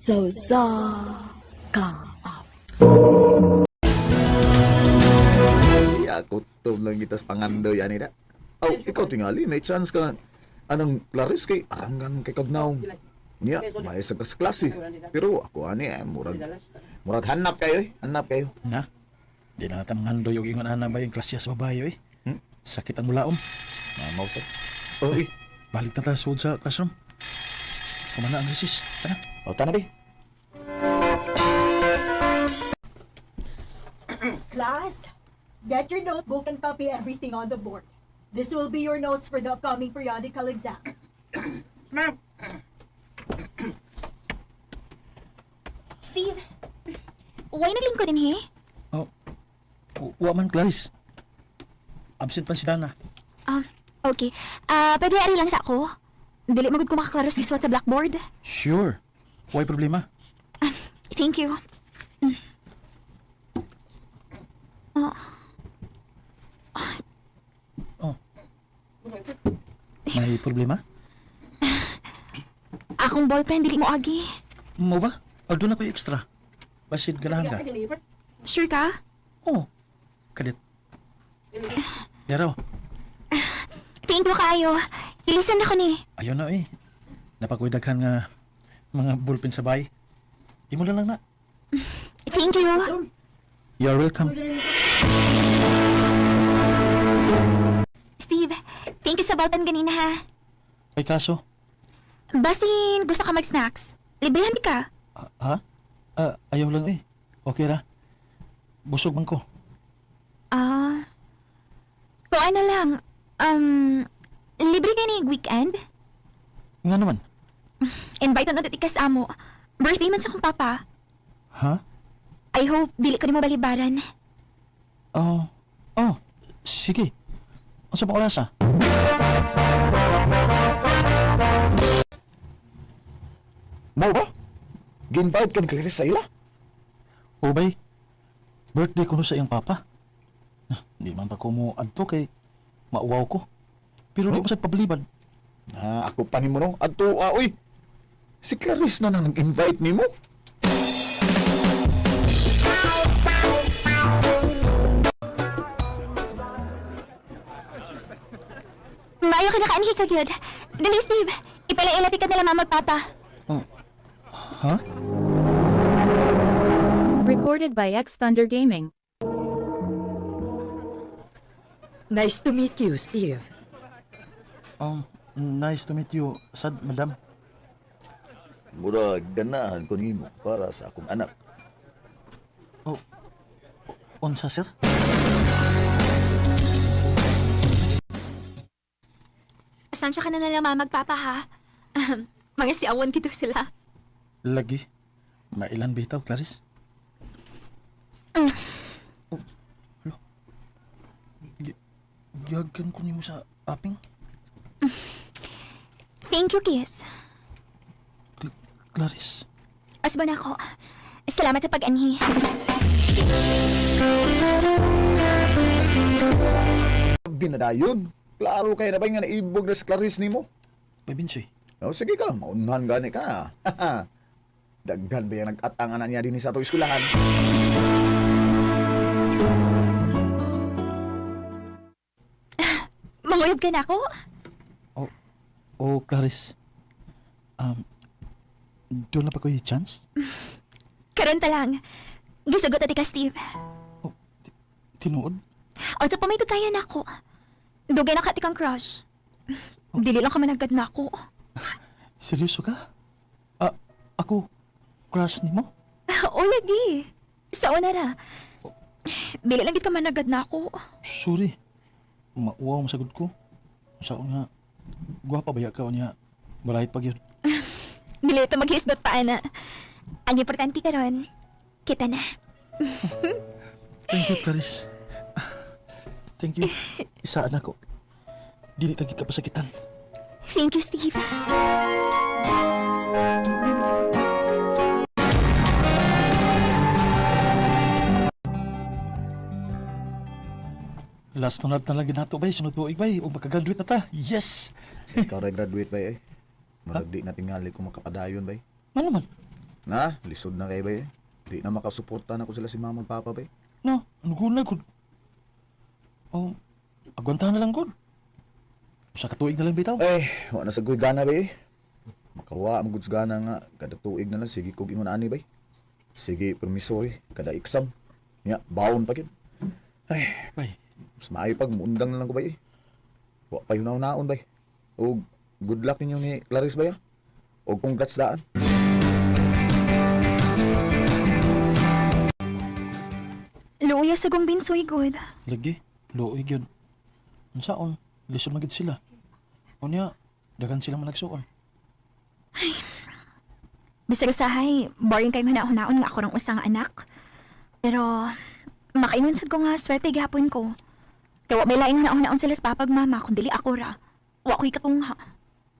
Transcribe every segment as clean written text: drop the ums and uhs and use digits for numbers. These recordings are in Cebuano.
Sa usa ka awit. Ako lang kita sa pangandoy ani da. Aw, ikaw tingali may chance ka anang Clarice kay arangan kay kagnaw. Niya, maesag ka sa klase. Pero ako ani eh, murag murag hanap kayo eh, hanap kayo. Na? Di na natin mangandoy og ingon ana ba yung klasya sa babae eh. Hmm? Sakit ang mulaom. Mamaw sa. Oy, Balik na ta sud sa classroom. Kumana ang recess. Tara. o tana be. Class, get your notebook and copy everything on the board. This will be your notes for the upcoming periodical exam. Steve, why naglingkod din he? Oh. Wa man Clarice. Absent pa si Dana. Ah, okay. Ah, pwede ari lang sa ako. Dili magud ko makaklaro sa gisuwat sa blackboard. Sure. Why problema? Thank you. Oh. May problema? Akong ballpen dili mo agi. Mo ba? O doon ako extra. Basid ganahan ka. Sure ka? Oh. Kalit. Yaraw. Thank you kayo. Ilisan ako ni. Ayaw na eh. Napagwidaghan nga mga bullpen sa bahay. Imo na lang na. Thank you. You're welcome. Steve, thank you sa ballpen ganina ha. Ay kaso. Basin, gusto ka mag-snacks. Librihan ka. Ah, ha? Ah, ayaw lang eh. Okay ra. Busog man ko. Ah. Kuan na lang. Libre ka ni weekend? Nga naman. Invite na natin sa amo. Birthday man sa akong papa. Ha? I hope dili ko nimo balibaran. Oh. Oh. Sige. Unsa ba oras ah? Mao ba? Gi-invite ka ni Clarice sa ila? O bay. Birthday ko no sa iyang papa. Nah, di man ta ko mo adto kay mauwaw ko. Pero di mo sa pabalibad. Ah, ako pa nimo no. Adto ah, oy. Si Clarice na nang nag-invite nimo. Maayo ka nakaanhi ka gyud. Dali Steve, ipalailati ka na lang mama at papa. Oh. Ha? Recorded by X Thunder Gaming. Nice to meet you, Steve. Nice to meet you, sad madam. Murag ganahan ko nimo para sa akong anak. Oh. Unsa sir? Asansya ka na na lang mama at papa ha. Mga siawan kito sila. Lagi. Mailan bitaw, Clarice? Oh, hala. Gihagan ko nimo sa aping. Thank you, Kiss. Clarice. Asba na ako. Salamat sa pag-anhi. Binadayon. Klaro kay na ba nga naibog na si Clarice nimo? Bay Binsoy. O sige ka, maunhan gani ka. Daghan ba yung nag-atang na niya din sa atong eskwelahan? Manguyab ka na ako? Oh, oh Clarice. Doon na pa ko yung chance? Karon ta lang. Gisugot ati ka, Steve. Oh, tinuod? O sa pamay kaya na ako. Dugay na ka kang crush. Dili lang ka managad na ako. Seryoso ka? Ah, ako, crush nimo? O lagi. Sa una ra. Dili lang gid ka managad na ako. Sorry. Mauwaw masagot ko. Sa nga, gwapa ba ka niya? Balahit pag yun. Dili ito maghisgot pa ana. Ang importante karon, kita na. Thank you, Clarice. Ah, thank you. Isaan ako. Dili tagit ka pasakitan. Thank you, Steve. Last na na lang ginato bay, sunod tuig bay, ug makagraduate na ta. Yes! Ikaw ra graduate ba eh. Murag di na tingali kung makapadayon ba eh. Ano naman? Na, lisod na kay bay. Di na makasuporta na ko sila si mama ug papa bay. No, ano gud na gud. Oh, agwantahan na lang gud. Usa ka tuig na lang bitaw. Eh, wa na sa ko'y gana bay. Makawa ang goods gana nga kada tuig na lang sige kog ingon ani bay. Sige, permiso eh, kada exam. Nya, baon pa gid. Ay, Bay, mas maayo pag muundang na lang ko bay. Eh. Wa pa yun naon bay. Og good luck ninyo ni Clarice bay ah. Og congrats daan. Luya sa gong binsoy good. lagi, luoy gyud. Unsaon, lisod man gid sila. Unya, daghan sila managsuon. Bisag usahay, boring kay huna-hunaon nga ako rang usang anak. Pero, makaingon sad ko nga swerte gihapon ko. Kay wa may laing huna-hunaon sila sa papag mama kung dili ako ra. Wa ko'y katungha.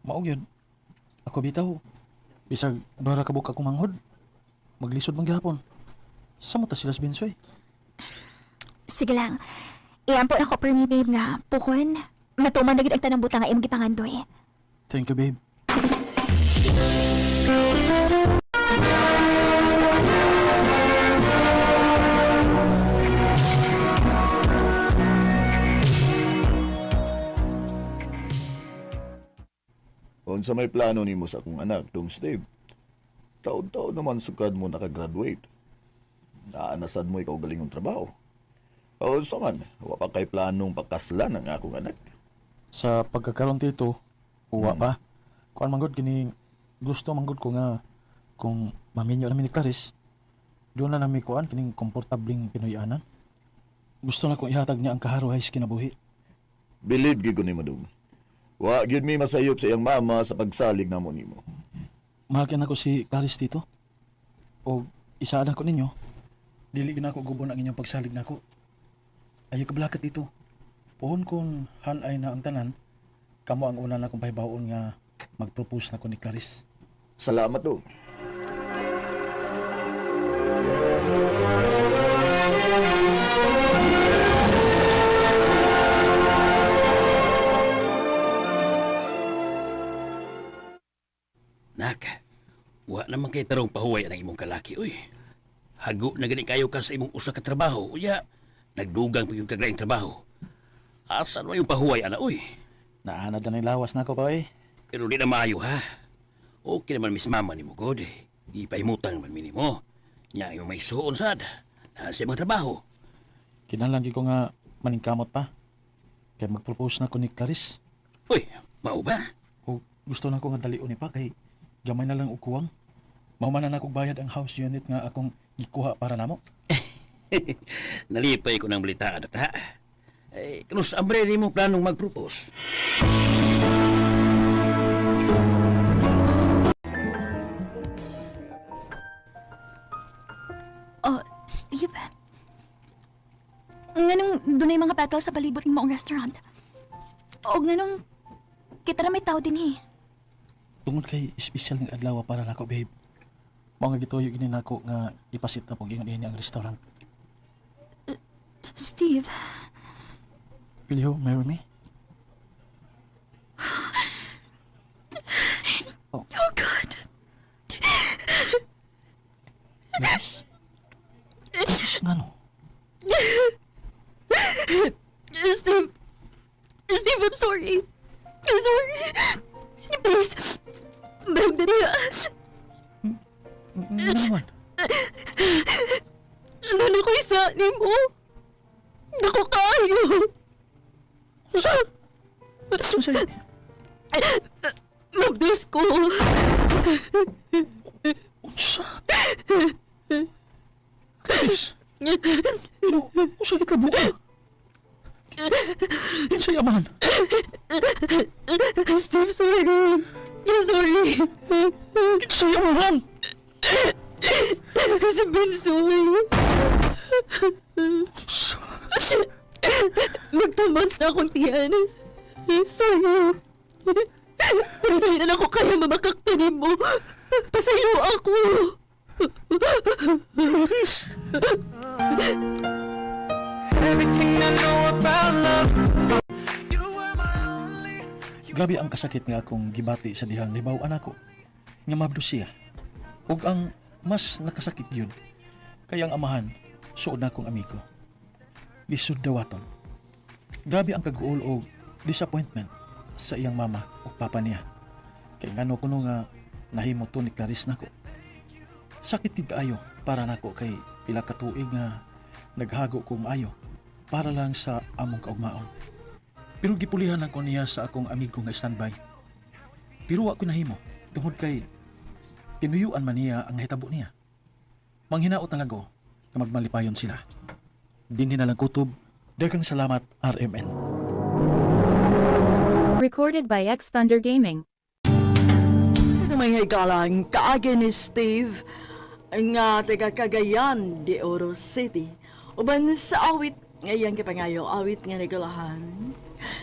Mao gyud. Ako bitaw. Bisag duha ra ka buok akong manghod. Maglisod man gihapon. Samo ta sila sa Binsoy. Sige lang. Iyan po na ko per me, babe, nga pukon. Matuman na gid ang tanang butang nga imong gipangandoy. Thank you, babe. Unsa may plano nimo sa akong anak, dong Steve? Taon-taon naman sukad mo nakagraduate. Naanasad mo ikaw galing ng trabaho. Unsa man, wa pa kay planong pakaslan ang akong anak. Sa pagkakaroon tito, uwa pa. Kuan man gud kini gusto man gud ko nga kung maminyo namin ni Clarice, doon na nami kuan kining komportableng Pinoyanan. Gusto na kong ihatag niya ang kaharuhay sa kinabuhi. Believe gyud ko nimo dong. Wa gyud mi masayop sa iyang mama sa pagsalig namo nimo. Mahal kay nako si Clarice tito. O isaan ako ninyo. Dili gyud nako gubon ang inyong pagsalig nako. Ayaw kablakat dito. Puhon kung hanay na ang tanan, kamo ang una na akong pahibaon nga mag-propose na ko ni Clarice. Salamat dong. Nak, wa naman kay tarong pahuway ang imong kalaki, uy. Hago na gani kayo ka sa imong usa ka trabaho, uya. Nagdugang pa yung kaglaing trabaho. Asa na yung pahuway, ana, uy. Naanad na ng lawas na ako pa eh. Pero di na maayo, ha? Okay naman miss mama ni mo, God, eh. Ipahimutan naman mi nimo. Nya imong may suon sad. Na sa imong trabaho. Kinahanglan gyud ko nga maningkamot pa. Kay mag-propose na ko ni Clarice. Uy, mao ba? O gusto na ko nga dalion ni pa kay gamay na lang og kuwang. Mahuman na nako bayad ang house unit nga akong gikuha para namo. Nalipay ko ng balita, anak, ha? Eh, kanus ambre ni mo planong mag-propose? Oh, Steve. Nganong dunay mga petals sa palibot ng maong restaurant? O nganong kita na may tao din eh. Tungod kay espesyal nga adlaw para nako, babe. Mao nga gituyo gini nako nga ipasit na pag ingon niya ang restaurant. Steve, Will you marry me? oh God. Yes. Sus nga no. Steve, Steve, I'm sorry. I'm sorry. Please, barog na niya. Nga naman. Ano na ko isa ni mo? Naku kaayo. Unsay Mabdos ko. unsa? Chris. Pero unsa kita buka? Kinsay amahan? Steve, sorry. I'm sorry. Kinsay amahan? Si Bensoy. Mag 2 months na akong tiyan. Sorry. Pero dali na lang ko kaya mamakaktanin mo. Pasayo ako. Clarice. Grabe ang kasakit nga akong gibati sa dihang libaw anako nga mabdo siya. Ug ang Mas nakasakit yun. Kaya ang amahan, suod na akong amigo. Lisod dawaton. Grabe ang kaguol o disappointment sa iyang mama o papa niya. Kay ngano kuno nga nahimo to ni Clarice nako. Sakit gid kaayo para nako kay pila ka tuig nga naghago ko maayo para lang sa among kaugmaon. Pero gipulihan ako niya sa akong amigo nga standby. Pero wa ko nahimo tungod kay tinuyuan man niya ang nahitabo niya. Manghinaot na lang ko nga magmalipayon sila. Dinhi na lang kutob. Daghang salamat, RMN. Recorded by X Thunder Gaming. May higalang kaagi ni Steve nga taga Cagayan de Oro City. Uban sa awit ngayang kipangayo, awit nga nagulahan.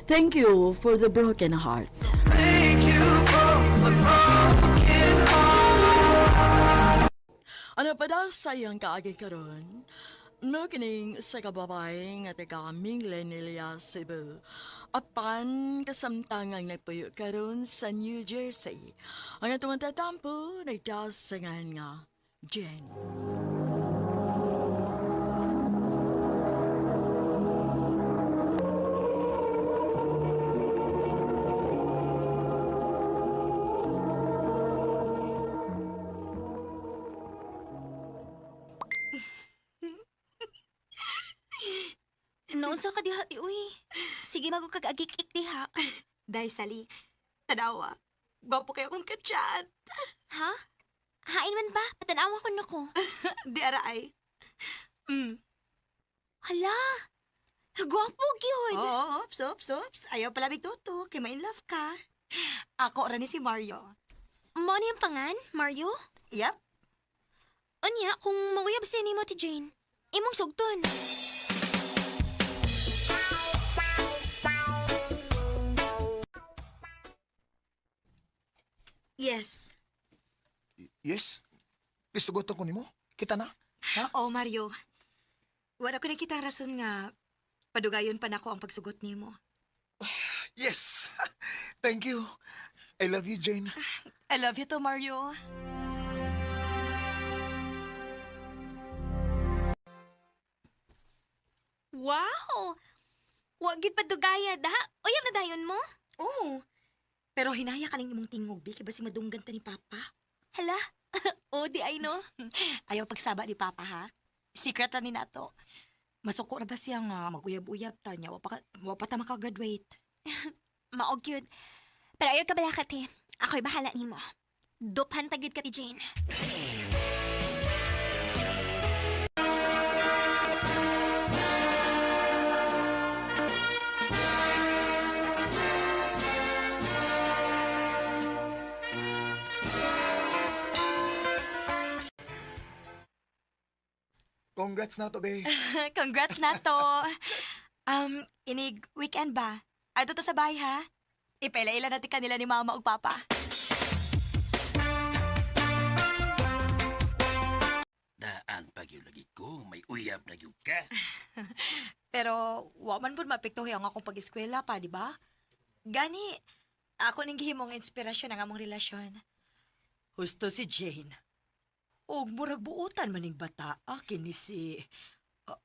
Thank you for the broken heart. Ano pa daw sa iyang kaagi karon? No kining sa kababay nga taga Minglanilla, Cebu. Apan kasamtangang nagpuyo karon sa New Jersey. Ang atong tatampo nagdasangan nga Jen. Noon sa kadiha ti uy. Sige magug kag agik-ik diha. Day, Sally. Tanawa. Gwapo kayo akong kachat. Ha? Hain man ba? Patanawa ko nako. Di araay. Hala! Gwapo gyud. Oo, oops, oops, oops. Ayaw pala bigtuto. Kay ma-in love ka. Ako ra ni si Mario. Mo ni ang pangan, Mario? Yep. Unya, kung mauyab sa nimo ti Jane, imong sugton. Yes. Yes. Isugotan ko nimo. Kita na. Ha? Oo, Mario. Wala ko nakita ang rason nga padugayon pa nako ang pagsugot nimo. Yes. Thank you. I love you, Jane. I love you too, Mario. Wow! Wa gid padugaya da. Uyab na dayon mo? Oo. Pero hinaya ka ning imong tingog, bi, kay basi madunggan ta ni Papa. Hala. O di ay no. Ayaw pagsaba ni Papa, ha? Secret ra ni nato. Masuko ra ba siya nga maguyab-uyab ta niya? Wa pa ta makagraduate. Mao gyud. Pero ayaw ka bala te. Ako'y bahala nimo. Duphan ta gyud ka ti Jane. Congrats na to, be. Congrats na to. Inig weekend ba? Adto ta sa bahay, ha? Ipaila-ila natin kanila ni Mama ug Papa. Daan pa gyud lagi ko, may uyab na gyud ka. Pero wa man pud maapektuhi ang akong pag-eskwela pa, di ba? Gani, ako ning gihimong inspirasyon ang among relasyon. Husto si Jane. Og murag buutan maning bata kini si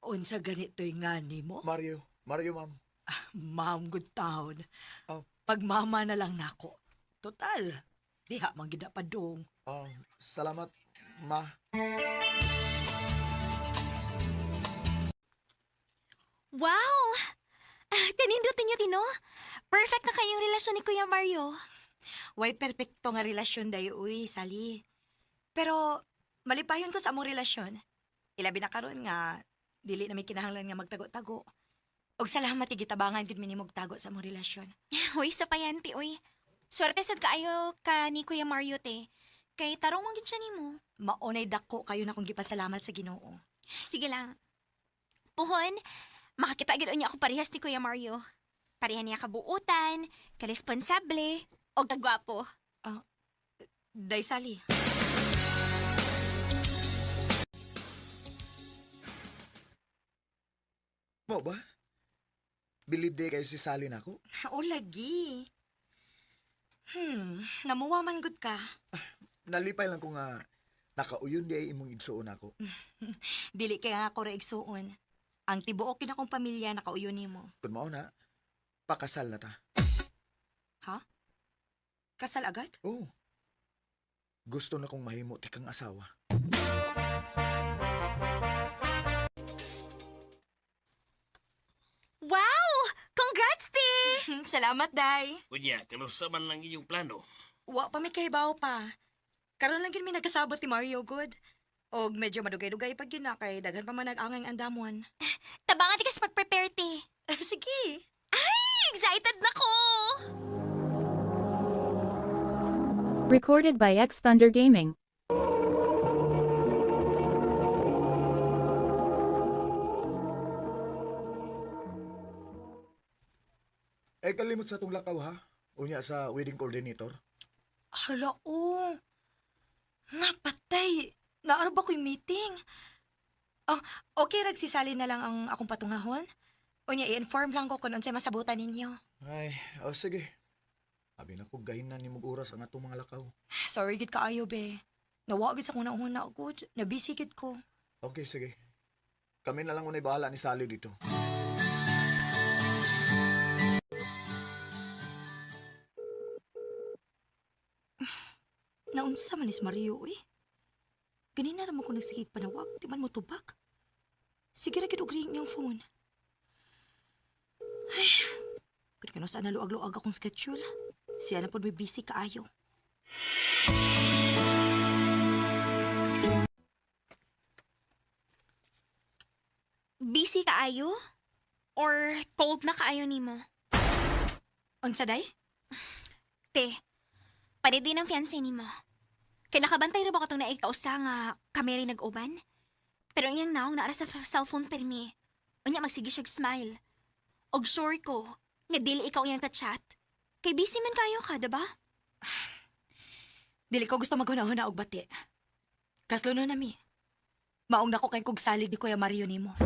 unsa ganito'y nga nimo? Mario. Mario, ma'am. Ma'am, good town. Oh. Pagmama na lang nako. Total, diha man gid na padung. Oh, salamat, ma. Wow! Kanindutin niyo tino. Perfect na kayong relasyon ni Kuya Mario. Way perpekto nga relasyon dayo uy, Sally. Pero malipayon ko sa among relasyon. Ilabi na karon nga dili na may kinahanglan nga magtago-tago. Og salamat gitabangan gud mi nimo og tago sa among relasyon. Uy, sa payanti, uy. Swerte sad kaayo ka ni Kuya Mario, te. Kay tarong man gyud siya nimo. Maunay dako kayo na kong gipasalamat sa Ginoo. Sige lang. Puhon, makakita gid unya ako parehas ni Kuya Mario. Pareha niya kabuutan, karesponsable, o kagwapo. Day Sally. Mo ba? Believe day kay si Sally na ako? O lagi. Namuwa man gud ka. Nalipay lang ko nga Nakauyon di ay imong igsuon ako. Dili kay nga ako ra igsuon. Ang tibuok kina kong pamilya nakauyon nimo. Kun mao na, pakasal na ta. Kasal agad? Oo. Gusto na kong mahimo ti kang asawa. Wow! Congrats, ti! Salamat, Day. Unya, kanusa man lang inyong plano. Wa pa mi kahibaw pa. Karon lang gyud mi nagkasabot ni Mario good. Og medyo madugay-dugay pag yun na kay daghan pa man nag-angay ang andamon. Tabangan ti kas pag-prepare, ti. Sige. Ay, excited na ko! Recorded by X Thunder Gaming. Eh kalimot sa tong lakaw ha. Unya sa wedding coordinator. Hala, oh. Napatay. Naaro ba ko'y meeting? Oh, okay, ragsisali na lang ang akong patungahon. Unya, i-inform lang ko kung unsay masabutan ninyo. Ay, oh sige. Abi na ko gahin na nimog oras ang atong mga lakaw. Sorry, gid kaayo, be. Nawa gid sa kong nauna, good. Nabisi gid ko. Okay, sige. Kami na lang unay bahala ni Sally dito. Naunsa man is Mario, eh. Ganina naman ko nagsigig panawag, di man mo tubak. Sige ra gid og ring niyang phone. Ay, kun kano sa naluag-luag akong schedule. Siya na po may busy kaayo. Busy kaayo? Or cold na kaayo nimo? Unsa day? Te, panidi ng fiancé nimo. Kay nakabantay ra ba katong naig kausa nga kami rin nag-uban? Pero ang iyang naong naara sa cellphone permi. Unya magsige siyag smile. Og sure ko nga dili ikaw iyang ka-chat. Kay busy man kayo ka, diba? Dili ko gusto maghuna-huna og bati. Kasluno na mi. Maong nako kay kog salig ni Kuya Mario nimo.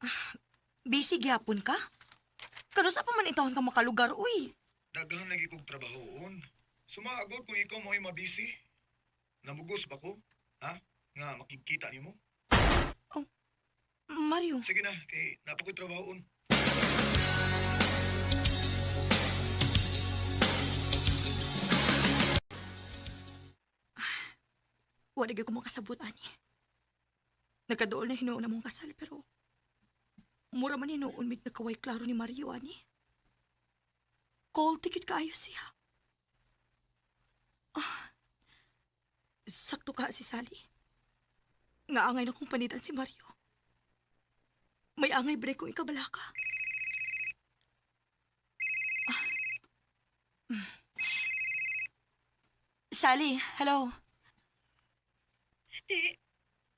Ah, busy gyapon ka? Kanusa pa man intawon ka makalugar, uy? Daghan lagi kog trabahoon. Sumagot kung ikaw mo'y mabisi. Namugos ba ko? Ha? Nga makikita nimo? Mario, Sige na, kay napakoy trabahoon. wala gyud ko makasabot ani. Nagkaduol na hinuon na mong kasal pero mura man hinuon mig nagkaway klaro ni Mario ani. Cold ticket kaayo siya. Ah, sakto ka si Sally. Nga angay na kong panitan si Mario. May angay break kong ikabalaka. Ah. Sally, hello. Te,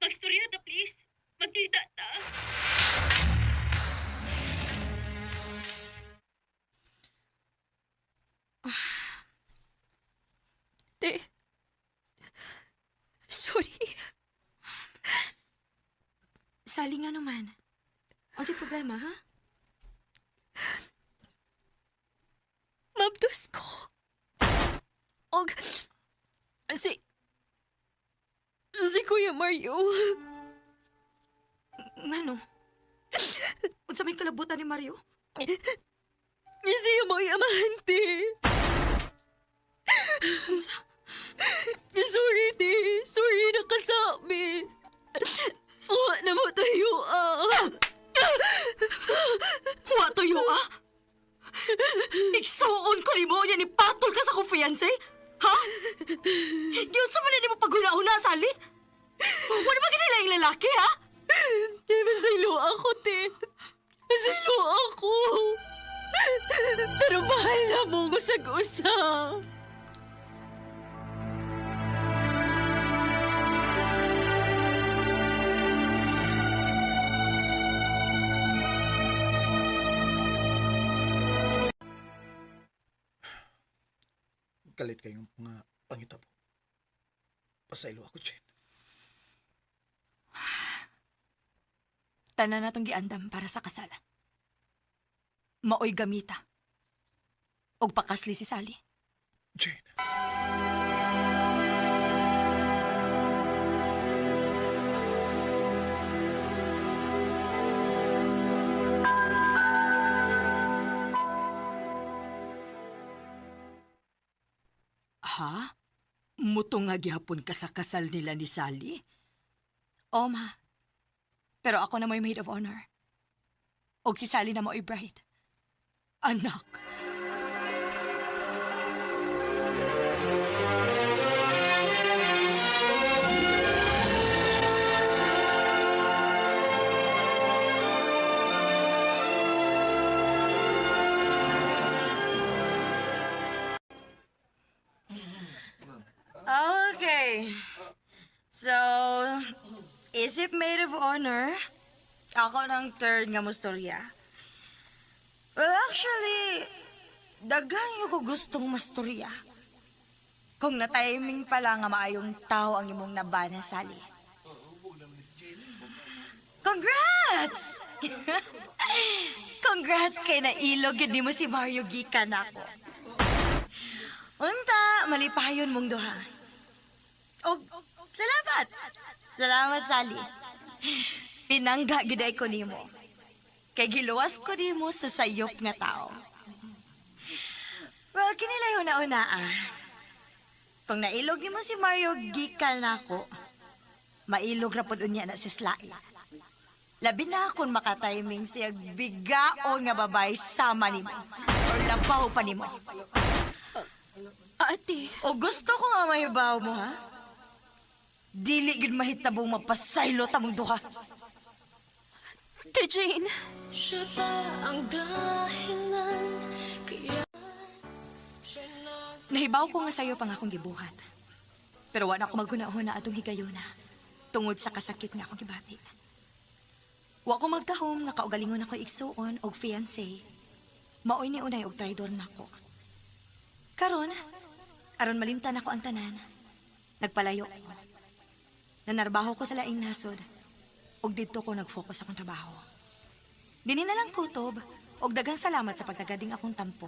magstorya ta please. Magkita ta. Te, sorry. Sally nga naman. Ano yung problema, ha? Mabdos ko. Og, si, si Kuya Mario. Ngano? Unsa may kalabutan ni Mario? Siya mo amahan, te. Unsa? Sorry, te. Sorry, nakasabi. Wa na mo tayo, ah. Wa tuyo, ah? Igsuon ko nimo niya ni patol ka sa akong fiancé? Ha? Yun sa man mo paghuna-huna, Sally? Wala ba kinila yung lalaki, ha? Kaya masaylo ako, te. Masaylo ako. Pero mahal na mo ko sa gusa. Kalit kayong mga pangitabo. Pasaylo ako, Chen. Tanan na tong giandam para sa kasal. Maoy gamita. Og pakasli si Sally. Jane. Ha? Muto nga gihapon ka sa kasal nila ni Sally? Oo, ma. Pero ako na mo'y maid of honor. Og si Sally na mo'y bride. Anak. Okay. So, is it maid of honor? Ako ng third nga mustorya. Well, actually, daghan yung ko gustong mastorya. Kung na-timing pala nga maayong tao ang imong nabana, Sally. Congrats! Congrats kay nailog yun nimo si Mario gikan ako. Unta, malipayon mong duha. Og, salamat! Salamat, Sally. Pinangga gid ay ko nimo. Kay giluwas ko nimo sa sayop nga tao. Well, kinilay una-una ah. Kung nailog nimo si Mario gikan nako, mailog ra pod unya na si Slai. Labi na kung makatiming siya bigaon nga babae sama nimo or labaw pa nimo. Ate, O gusto ko nga mahibaw mo, ha? Dili gid mahitabong mapasaylo tamong duha. Ate Jane. Nahibaw ko nga sayo pang akong gibuhat. Pero wala ko maghuna-huna atong higayona tungod sa kasakit nga akong gibati. Wa ko magtahom nga kaugalingon ako igsuon og fiancé. Maoy ni unay og traidor nako. Karon, aron malimtan ako ang tanan. Nagpalayo ko. Nanarbaho ko sa laing nasod ug didto ko nag-focus akong trabaho. Dini na lang kutob ug daghang salamat sa pagtagading akong tampo.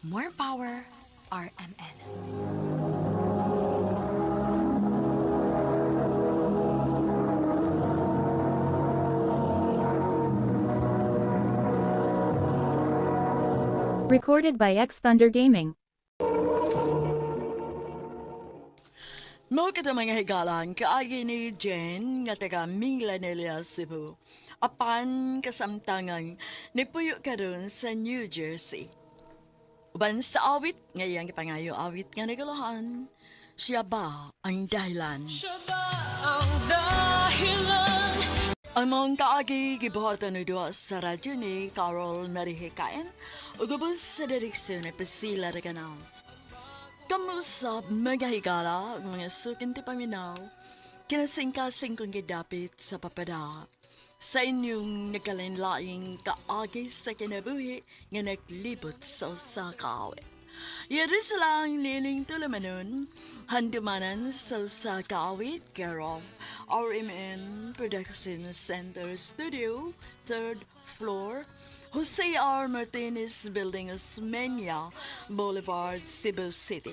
More power, RMN. Recorded by X Thunder Gaming. Mao kita mga higalan kaagi ni Jane nga taga Minglanilla, Cebu. Apan kasamtangan nipuyo karon sa New Jersey. Uban sa awit nga iyang gipangayo awit nga naguluhan, siya ba ang dahilan? Ang mong kaagi gibuhatan ni duha sa radyo ni Carol Marihikain ug ubos sa direksyon ni Priscilla Reganals. Kamusap mga higala, ug mga sukin ti paminaw, kinasingkasing kong gidapit sa papada. Sa inyong nagkalain-laing kaagi sa kinabuhi nga naglibot sa usa ka awit. Yaris lang nining tulamanon, handumanan sa usa ka awit, care of RMN Production Center Studio, third floor, Jose R. Martinez Building, Osmeña Boulevard, Cebu City.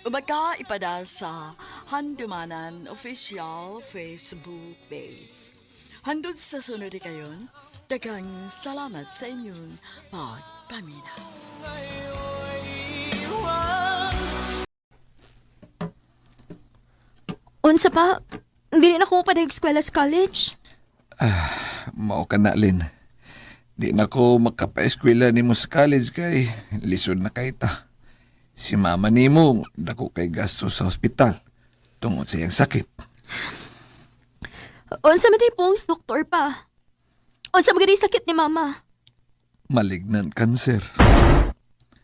Ubaka ipada sa Handumanan Official Facebook page. Handod sa sunod kayon, daghang salamat sa inyong pagpaminaw. Unsa pa? Dili na ko padayog eskwela sa college. Mao ka na, Lin. Di na ko makapaeskwela nimo sa college kay lisod na kay ta. Si mama nimo dako kay gasto sa ospital tungod sa iyang sakit. Unsa man day pong doktor pa? Unsa man gani sakit ni mama? Malignant cancer.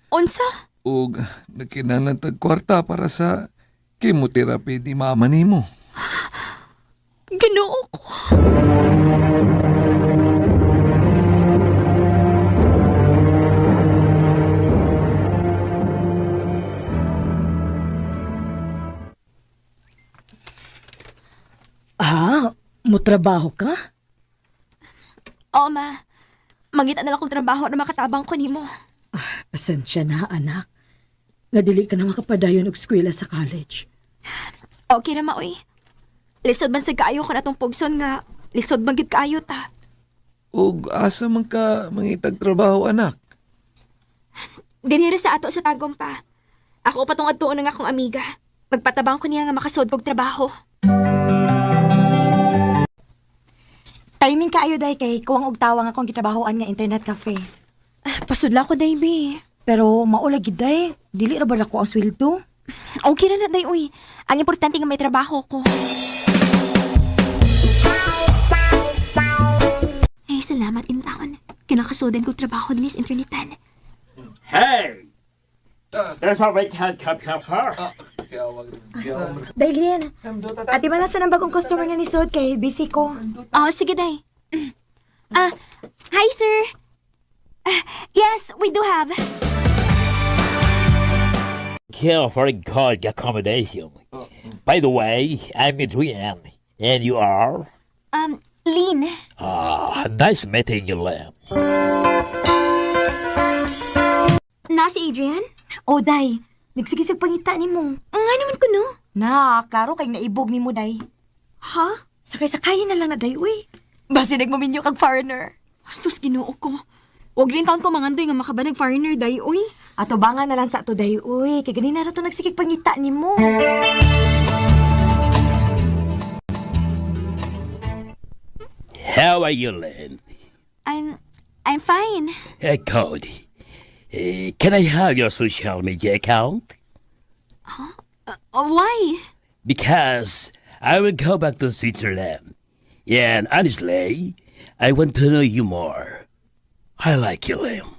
Unsa? Ug nagkinahanglan tag kwarta para sa chemotherapy ni mama nimo. Ginoo ko. Ah, mutrabaho ka? Oo, ma. Mangita na lang kong trabaho na makatabang ko nimo. Pasensya na, anak. Nga dili ka na makapadayon og eskwela sa college. Okay ra maoy. Lisod man sa kaayo ko na tong pugson nga lisod man gid kaayo ta. Ug asa man ka mangitag trabaho, anak? Dinhi ra sa ato sa Tagum pa. Ako pa tong adtuon ng akong amiga. Magpatabang ko niya nga makasod kog trabaho. Timing kaayo day kay kuwang og tawang akong gitrabahoan nga internet cafe. Ah, pasudla ko, day, be. Pero maula gid day, dili ra ba dako ang sweldo? Okay ra na, day, uy. Ang importante nga may trabaho ko. Eh, salamat in town. Kinakasudan kong trabaho din sa internetan. Hey! There's a right hand cup of her. Daylin, ati man sa nang bagong customer nga ni Sod kay busy ko. Oh, sige, day. Ah, hi, sir. Ah, yes, we do have. Care for a good accommodation. By the way, I'm Adrian, and you are? Lynn. Ah, nice meeting you, Lamb. Na si Adrian? Oh, day, nagsigisag pangita nimo. Nga naman ko, no? Na, klaro kay naibog nimo day. Ha? Sakay-sakayin na lang na day, uy. Basi nagmaminyo kag foreigner. Sus, ginoo ko. Huwag rin taon ko mangandoy nga makabanag foreigner, day, uy. Ato banga na lang sa ato day, uy. Kay ganina ra to nagsigig pangita nimo. How are you, Lynn? I'm fine. Cody, can I have your social media account? Oh, why? Because I will go back to Switzerland. And honestly, I want to know you more. I like you, Lim.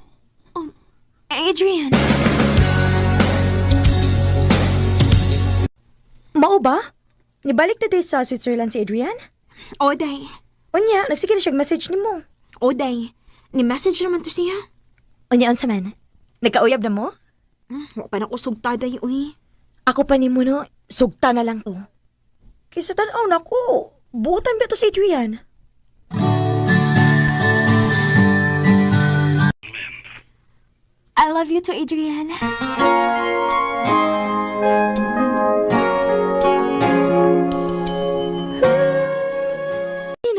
Adrian. Mao ba? Nibalik na day sa Switzerland si Adrian? Oh, day. Unya, nagsige na siyag message nimo. Oh, day. Ni-message naman to siya. Unya unsa man? Nagkauyab na mo? Wa pa na kusog ta, day, uy. Ako pa nimo no, sugta na lang to. Kaysa tan-aw nako, buotan ba to si Adrian? I love you too, Adrian.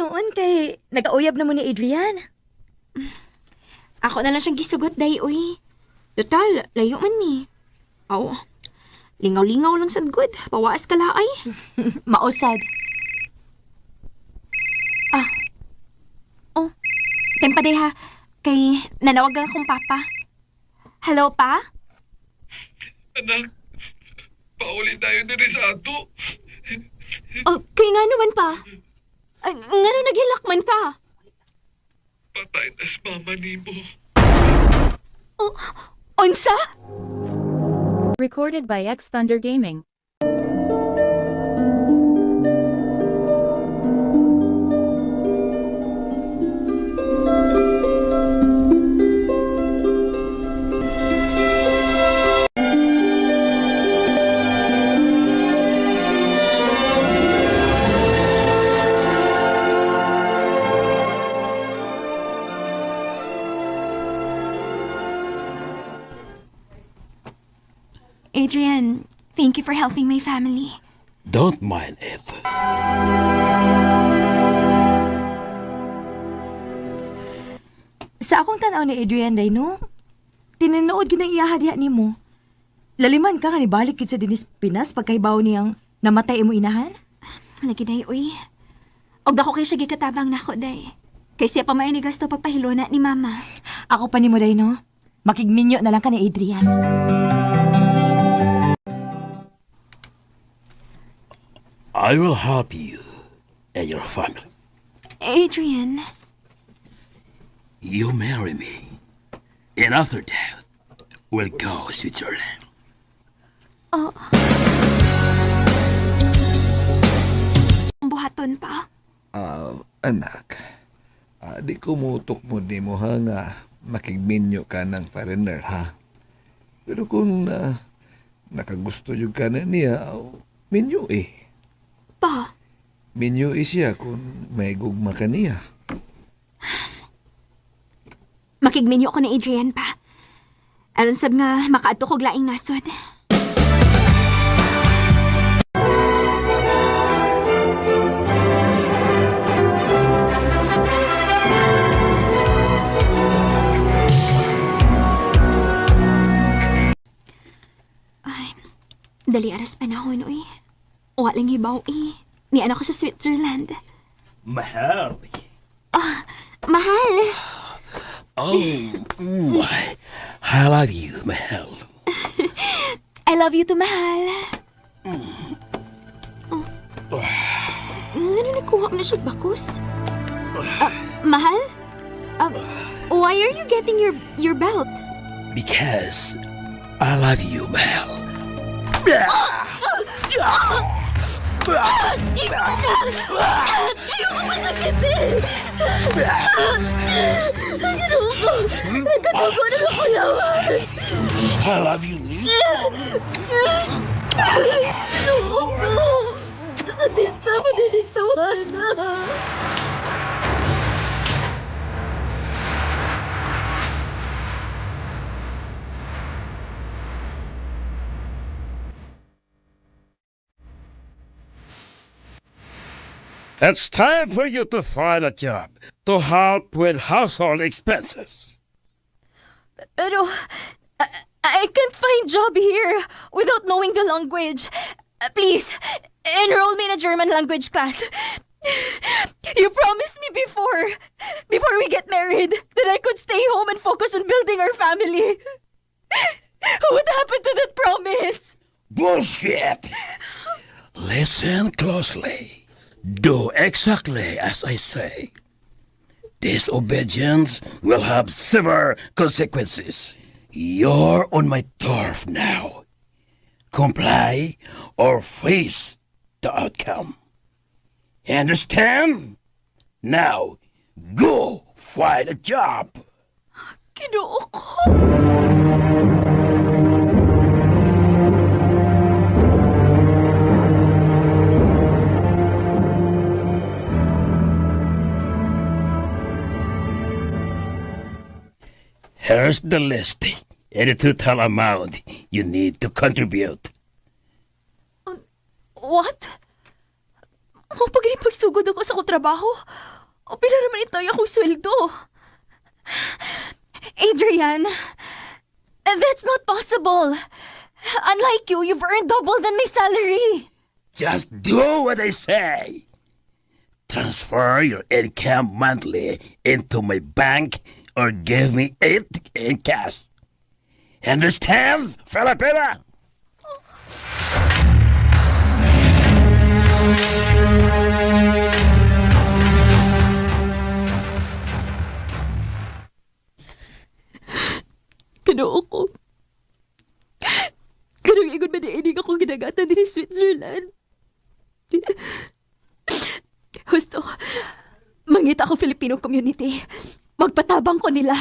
Noon kay nagkauyab na mo ni Adrian. Ako na lang siyang gisugot, day, uy. Total, layo man ni. Aw, lingaw-lingaw lang sad good. Pawaas ka laay. Mausad. Oh, tempa day ha. Kay nanawagan akong papa. Hello, pa? Anak, pauli tayo diri sa ato. Oh, kay nga naman pa. Ay, nga na naghilak man ka. Patay na si mama nimo. Oh, unsa? Recorded by X Thunder Gaming. Adrian, thank you for helping my family. Don't mind it. Sa akong tan-aw ni Adrian day no, tinuod gyud ang iyaha diha nimo. Laliman ka nga nibalik gid sa dinis Pinas pagkahibaw niyang namatay imo inahan. Lagi day, uy. Og dako kay siya gikatabang nako, day. Kay siya pa may gasto pagpahilona ni mama. Ako pa nimo day no. Makigminyo na lang ka ni Adrian. I will help you and your family. Adrian, You marry me. And after that, we'll go Switzerland. ang buhaton pa. Ah, anak, di ko mutok mo di mo ha nga makigminyo ka ng foreigner ha. Pero kung nakagusto yung ka na niya, aw, minyo eh. Pa, Minyo eh siya kung may gugma ka niya. Makigminyo ko ni Adrian pa. Aron sab nga makaadto kog laing nasod. Ay, dali aras panahon, uy. Walang hibaw, eh. Ni anak ko sa Switzerland. Mahal. Mahal! Oh, I love you, Mahal. I love you too, mahal. Oh. Ano nakuha mo na siya bakos? Ah, mahal? Ah, why are you getting your belt? Because I love you, Mahal. Ayoko masakit eh! Ginoo ko! Nagkatugo na ako lawas! I love you, Lee. Ginoo ko! Sa tista mo diniktawan na. It's time for you to find a job to help with household expenses. Pero, I can't find job here without knowing the language. Please, enroll me in a German language class. You promised me before we get married, that I could stay home and focus on building our family. What happened to that promise? Bullshit! Listen closely. Do exactly as I say. Disobedience will have severe consequences. You're on my turf now. Comply or face the outcome. Understand? Now, go find a job. Ginoo ko. Here's the list and the total amount you need to contribute. What? Kung pag pagsugod ako sa akong trabaho, o pila naman ito yung akong sweldo. Adrian, that's not possible. Unlike you, you've earned double than my salary. Just do what I say. Transfer your income monthly into my bank or give me it in cash. Understand, Filipina? Kinoo ko. Kanang ingon man inig akong ginagatan din sa Switzerland. Husto, mangita ako Filipino community. Magpatabang ko nila.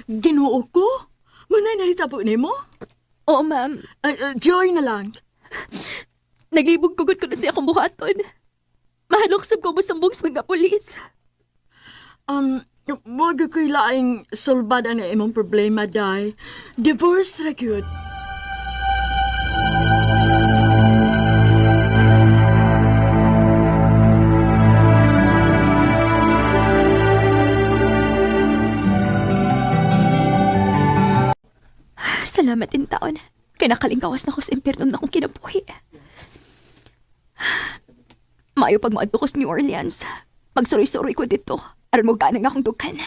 Ginoo ko? Munay nahitabo nimo? Oo, ma'am. Ay, joy na lang. Naglibog kugod ko na siya akong buhaton. Mahalok sab ko musumbong sa mga pulis. Wag ko'y laing sulbad ang imong problema, day. Divorce ra gyud. Salamat din taon. Kinakalingkawas na ko sa impyerno na akong kinabuhi. Maayo pag maadto ko sa New Orleans. Magsuroy-suroy ko dito. Aron mo ganang akong dukan.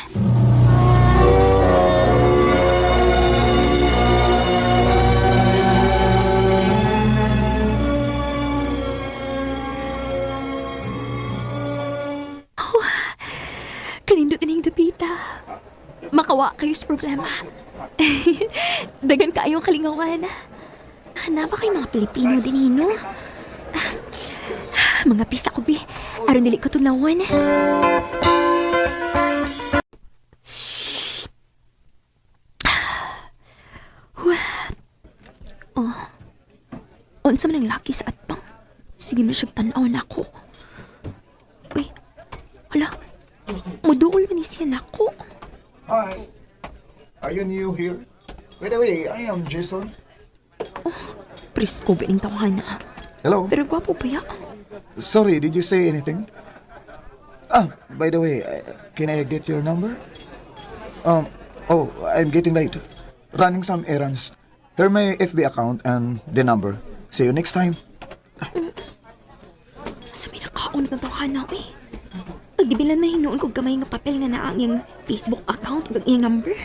Oh, kanindot ining dapita. Makawa kayo sa problema. Dagan kaayong kalingawan. Hanapa kay mga Pilipino din eh, no? Mga pista ko, bi. Aron dili ko tugnawan. Oh. Unsa man ang laki sa atbang. Sige man siyang tan-aw na ako. Uy, hala. Muduol man ni siya nako. Hi. Are you new here? By the way, I am Jason. Presko ba ning tawhana? Hello. Pero gwapo pa ya. Sorry, did you say anything? Ah, by the way, can I get your number? Oh, I'm getting late. Running some errands. Here my FB account and the number. See you next time. Sa pinakaon ng tawhana, eh. Pagdibilan man hinuon ko gamay nga papel nga naa ang iyang Facebook account ug ang iyang number.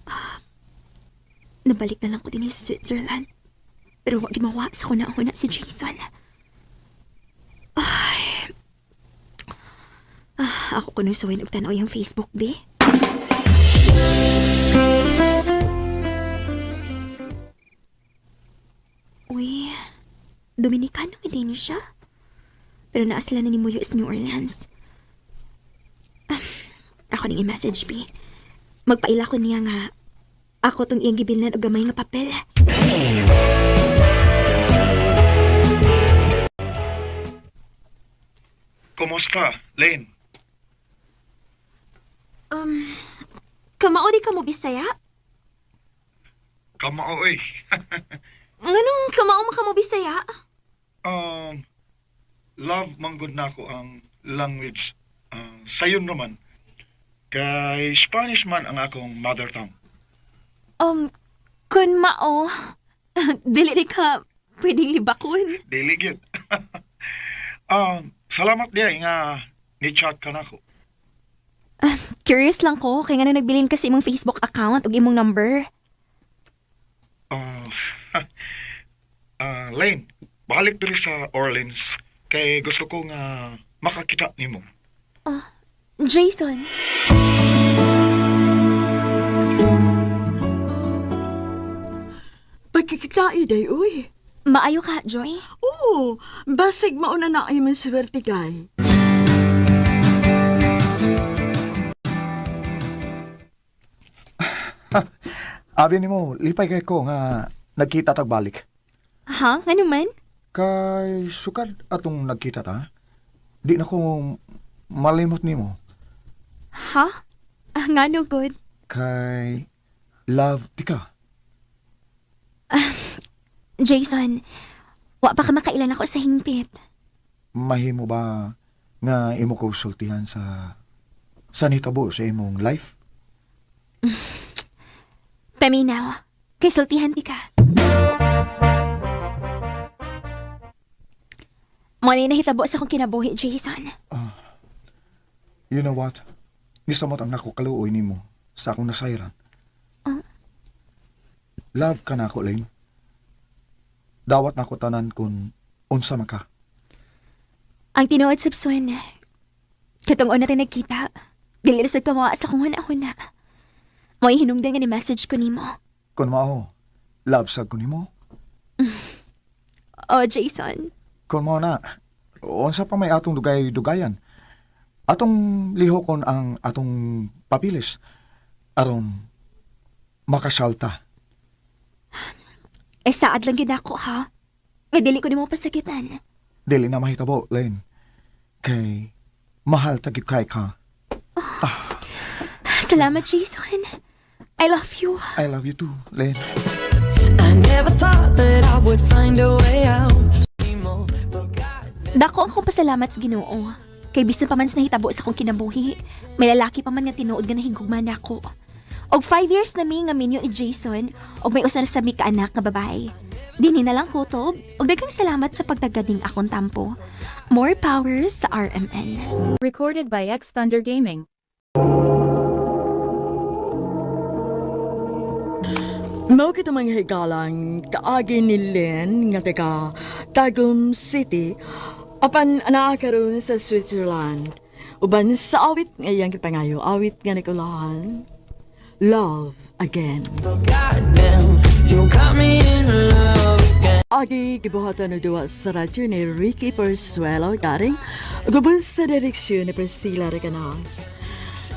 Ah, nabalik na lang ko din sa Switzerland. Pero wag gimawa sa kuna-una si Jason. Ay. Ah, ako kuno suwayin og tan-aw iyang Facebook, be. Uy, Dominicano hindi ni siya. Pero naa sila na ni Muyo sa New Orleans. Ah, ako ning i-message, B. Magpaila ko niya nga ako tong iyang gibilnan og gamay nga papel. Kumusta, Lane? Kamao di ka mo Bisaya? Kamao eh. Nganong kamao man ka mo Bisaya? Um, love manggod na ako ang language. Sayon naman. Kay Spanish man ang akong mother tongue. Kun mao, dili di ka pwedeng libakon. Dili gyud. Salamat diay nga ni-chat ka nako. Curious lang ko, kay nga nagbilin ka sa imong Facebook account ug imong number. Ah, Lane, balik diri sa Orleans kay gusto ko nga makakita nimo. Jason. Pagkikitai day, uy. Maayo ka, Joy? Oo, basig mauna na ay man swerte kay. Abi nimo, lipay kay ko nga nagkita tag balik. Ha? Nga naman? Kay sukad atong nagkita ta. Di na ko malimot nimo Ha? Ah, nga no, good. kay love ti ka. Jason, wa pa ka makailan ako sa hingpit. Mahimo ba nga imo ko sultihan sa nitabo sa imong life? Paminaw, kay sultihan di ka. Mo na nahitabo sa akong kinabuhi, Jason. You know what? Nisamot ang nako kaluoy nimo sa akong nasayran. Love ka na ako, Lane. Dawat na ako tanan kung unsa man ka. Ang tinuod sabsuan, katong una tayo nagkita, dili ra sad pamawa sa akong huna-huna. Mo'y hinungdan nga ni message ko nimo. Kung mao, love sad ko nimo. Oh, Jason. Kung mao na, unsa pa may atong dugay-dugayan. Atong lihokon ang atong papilis aron makasalta. Eh, saad lang yun ako, ha? Nga dili ko nimo pasakitan. Dili na mahitabo, Lane. Kay mahal ta gyud kay ka. Salamat, Jason. I love you. I love you too, Lane. I never thought that I would find a way out. Dako ang akong pasalamat sa Ginoo. Kay bisan pa man sa nahitabo sa akong kinabuhi, may lalaki pa man nga tinuod nga nahigugma nako. Og 5 years na mi nga minyo ni Jason, og may usa na sa mi ka anak nga babae. Dinhi na lang kutob, og daghang salamat sa pagtaganing akong tampo. More powers sa RMN. Recorded by X Thunder Gaming. Mao kita mga higalang kaagi ni Lynn nga taga Tagum City apan anaa karon sa Switzerland. Uban sa awit nga iyang gipangayo, awit nga nakulahan, Love Again. Goddamn, you got me in love again. Agi gibuhatan og duwa sa radyo ni Ricky Persuelo garing gubos sa direksyon ni Priscilla Recanas.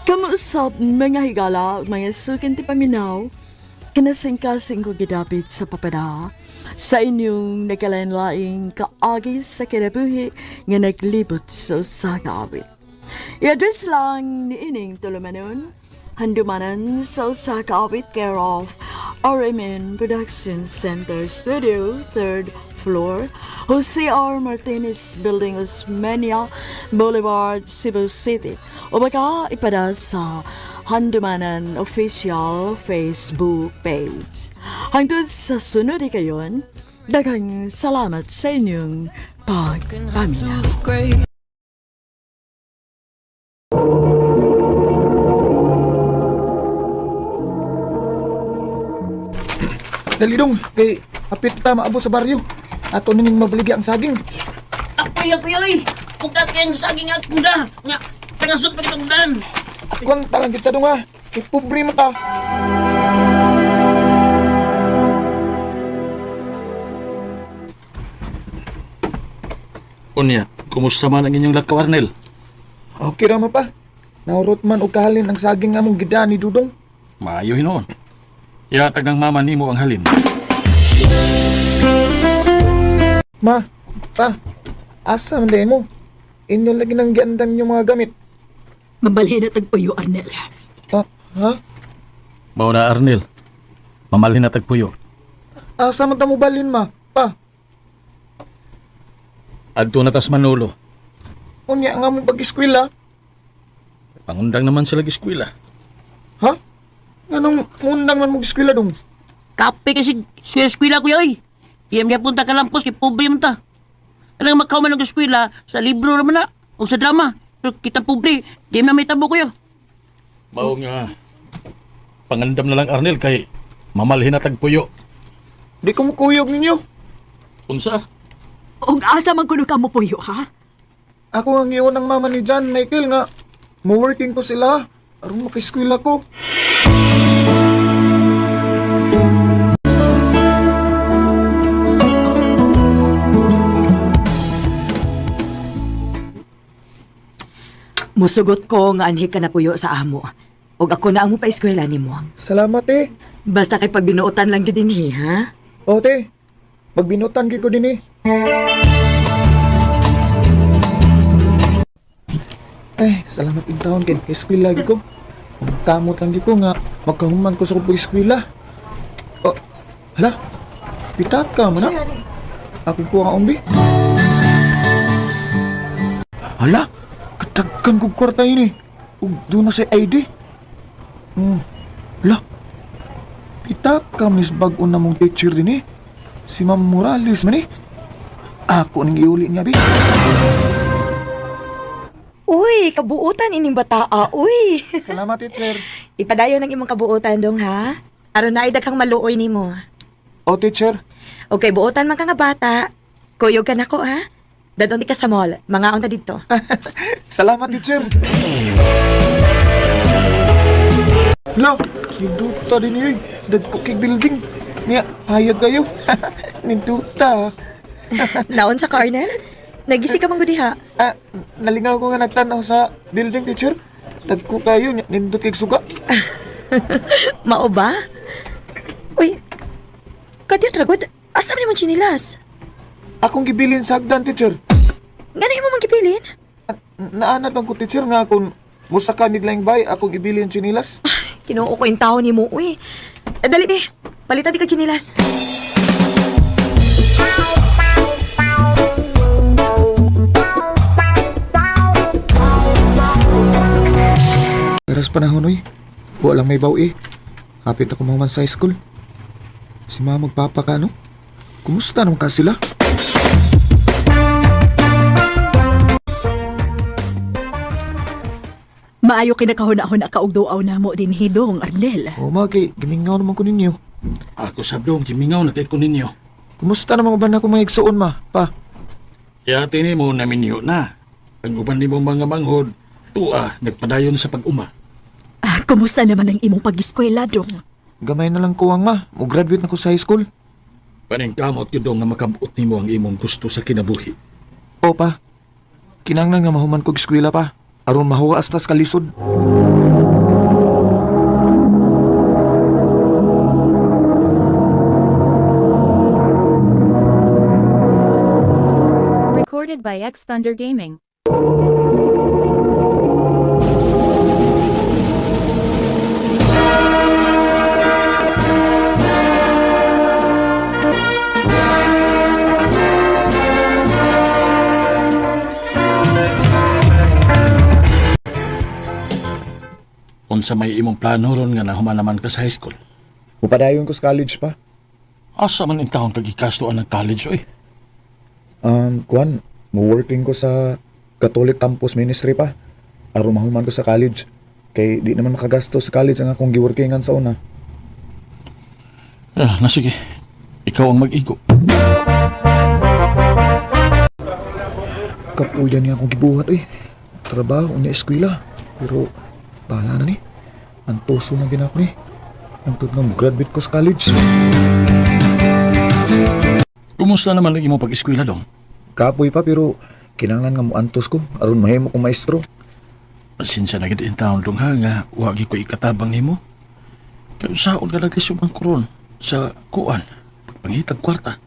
Kamuusap mga higala, mga sukin ti paminaw, Kinasingkasing ko gidapit sa papada sa inyong nagkalain-laing kaagi sa kinabuhi nga naglibot sa usa ka awit. I-address lang ni ining tulumanon, handumanan sa usa ka awit care of RMN Production Center Studio, 3rd floor, Jose R. Martinez Building, Osmeña Boulevard, Cebu City. O baka ipada sa Handumanan Official Facebook page. Hangtod sa sunod kayon, daghang salamat sa inyong pagpaminaw. Great. Dali dong, kay hapit ta maabot sa baryo. Ato nining mabaligi ang saging. Apoy, apoy, oy! Kung kayang saging at kuda! Nga, tangasod pa rin dan! Akon talang kita dong ah. Kay pobre man ta. Unya, kumusta man ang inyong lakaw, Arnel? Okay ra man pa. Naurot man og kahalin ang saging among gida ni Dudong. Maayo hinuon. Ihatag ng mama nimo ang halin. Ma, pa, asa man mo? Inyo lagi nang giandam yung mga gamit. Mabalhin na tagpuyo, Arnel. Ah, ha? Mao na, Arnel. Mamalhin na tagpuyo. Asa man ta mo balhin, ma? Pa, Adto na tas Manolo. unya nga mo pag-eskwela. Pangundang naman sila eskwela. Ha? Nganong undang man mo eskwela dong? Kape kasi sa eskwela kuya, oy! Iyam niya punta ka lampos, kay pobre man ta. Anang makaw man ang eskwela, sa libro naman na, o sa drama. Pero kitang pobre, di na may tabo kuya. Mao nga pangandam na lang Arnel kay mamalhin na tagpuyo. Di ko mukuyog ninyo. Unsa? Og asa man kuno ka mo puyo, ha? Ako ang iyon ng mama ni John Michael nga. Mo-working ko sila. Aron maka-eskwela ko. Musugot ko nga anhi ka na puyo sa amo. Ug ako na ang mo pa-eskwela nimo. Salamat eh. Basta kay pagbinuotan lang gyud dinhi, ha? O te, magbinutan gyud ko din eh. Eh, salamat in taon kay eskwela gyud ko. Kamot lang gyud ko nga magkahuman ko sa kong eskwela. Oh, hala. Pitaka mo na. Ako po ang umbi. Hala, katagkan kog kwarta yun eh. Ug doon na sa ID. Hala. Pitaka miss bag-o na mong teacher din eh. Si Ma'am Morales man eh. Ako ning iuli niya, bi. Uy, kabuutan ining bataa, uy. Salamat, teacher. Ipadayon ang imong kabuutan dong, ha? Aron na daghang maluoy nimo. O, teacher. Okay, buotan man ka nga bata. Kuyog ka nako, ha? Dadon di ka sa mall. Mangaon ta didto. Salamat, teacher. Lo, ninduta din yun. Dagko kay building. Niya, hayag kayo. Ninduta. Naon sa Arnel? Nagisi ka man gud diha. Ah, nalingaw ko nga nagtanaw sa building, teacher. Dagko kayo, niya, nindot kay suga. Mao ba? Uy, kadiyot ra gud. Asa man imong tsinilas? Akong gibilin sa hagdan, teacher. Ngano imo man gipilin? Naanad bang ko, teacher, nga kung musaka miglaing bay, akong ibilin chinilas. Kinuo ko yung tao ni mo, uy. Eh, dali, be. Palitan di ka tsinilas. Taras panahon, oy. Walang may bawi. Hapit ako mahuman sa high school. Si mama magpapa ka, no? Kumusta naman ka sila? Maayo kinakahuna-huna ka og duaw namo din hidong, Arnel. O, ma, kay gimingaw naman ko ninyo. Ako sabdong gimingaw na kay ko ninyo. Kumusta naman ba na ako mga igsuon, ma? Pa, Yati nimo naminyo na. Ang uban nimo mga manghod, tuwa nagpadayon sa pag-uma. Ah, kumusta naman ang imong pag-eskwela, dong? gamay na lang kuwang, ma. Mo-graduate na ko sa high school. Paningkamot gyud nga makabuot nimo ang imong gusto sa kinabuhi. O, pa. Kinanglan nga mahuman kog eskwela, pa. Aron mahuwa astas kalisod. Recorded by X Thunder Gaming. Unsa may imong plano ron nga nahuman naman ka sa high school? Mupadayon ko sa college pa. Asa man in taon kag gikastuan ng college oy? Kuan, mo-working ko sa Catholic Campus Ministry pa. Aron mahuman ko sa college. Kay di naman makagasto sa college ang akong giworkingan sa una. Ah, na sige. Ikaw ang mag-igo. Kapuyan niya akong gibuhat eh. Trabaho unya eskwela. Pero bahala na ni. Antoso na gina ko ni. Ang nga mo-graduate ko sa college. Kumusta naman ang imong pag-eskwela dong? Kapoy pa pero kinahanglan nga moantos ko aron mahimo kong maestro. Pasensya na gid in taon dong ha nga wa gyud ko ikatabang nimo. Kay usaon ka naglisod man karon sa kuan pagpangitag kwarta.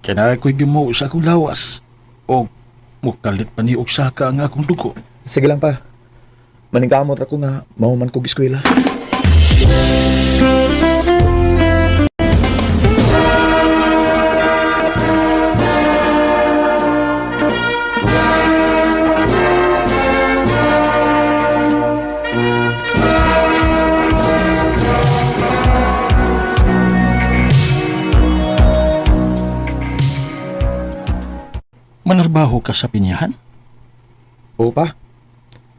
Kay naa ko'y gimuo sa akong lawas og mukalit pa ni og saka ang akong dugo. Sige lang pa. Maningkamot ra ko nga mahuman kog eskwela. Manarbaho ka sa pinyahan? Oo pa.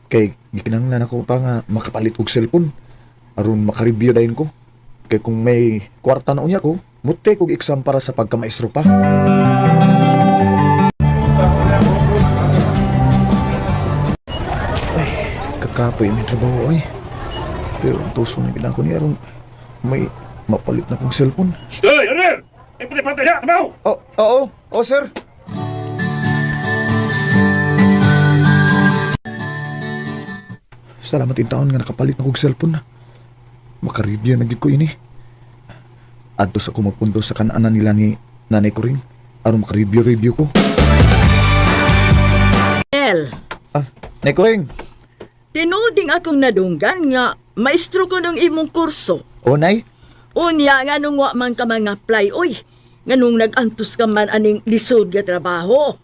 Kay gikinahanglan ako pa nga makapalit og cellphone aron makareview dayon ko. Kay kung may kwarta na unya ko, muti kog exam para sa pagkamaestro pa. Ay, kakapoy may trabaho ay. Pero ang tuso na gid ako ni aron may mapalit na kong cellphone. Stoy, Arnel! Ay, pantay ha! Trabaho! Oh, oo, oh, sir. Salamat in taon nga nakapalit na kog cellphone na. Makaribya na gid ko ini. Adto sa ako magpundo sa kananan nila ni nanay ko rin. Aron makareview-review ko. El, Ah, Nay ko rin. tinuding akong nadunggan nga maestro ko ng imong kurso. O, nay. Unya nga nung wa man ka mga apply oy. Nga nung nag-antos ka man aning lisod nga trabaho.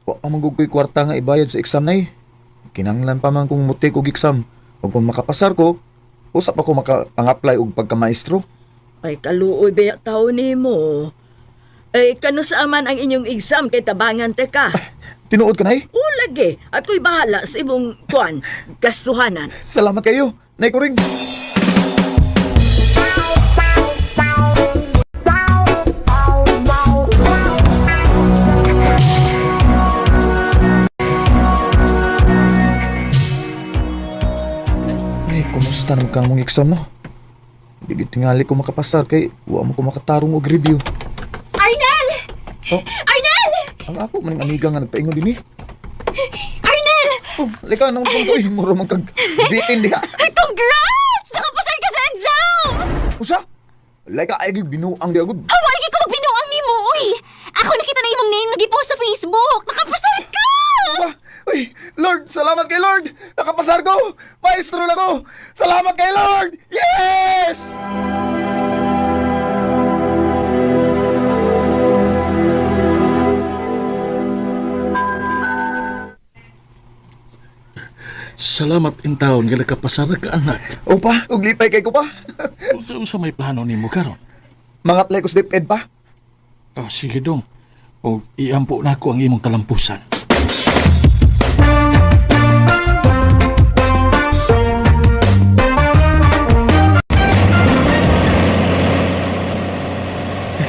Wa pa man gud ko'y kwarta nga ibayad sa exam, nay. Kinanglan pa man kong mutik og exam. O kung makapasar ko, usap ako maka-apply og pagkamaestro. Ay kaluoy ba tao nimo. Ay kano sa man ang inyong exam kay tabangan te ka. Tinuod ka, nay. O lagi, ako'y bahala sa imong kuan, gastuhanan. Salamat kayo, Nay Kuring. Ay, kumusta naman kang mong exam, no? Di tingali ko makapasar kay wa mo ko makatarong og review. Arnel! Oh, Arnel! ang ako maning amiga nga nagpaingon din eh. Arnel! Oh, lika nang ko eh, muro man kag bitin diha. Congrats! Nakapasar ka sa exam! Usa? Lika ay binuang di agud. Haway ko magbinuang nimo, uy! Ako nakita na imong name nga gipost sa Facebook. Nakapasar ka! Ba? Uy, Lord, salamat kay Lord! Nakapasar ko! Maestro na ko! Salamat kay Lord! Yes! Salamat in taon nga nakapasar ka anak. Opa, ug lipay kay ko pa. Unsa unsa may plano nimo karon? Mga apply ko sa DepEd pa. Ah, sige dong. Og iampo na ako ang imong kalampusan.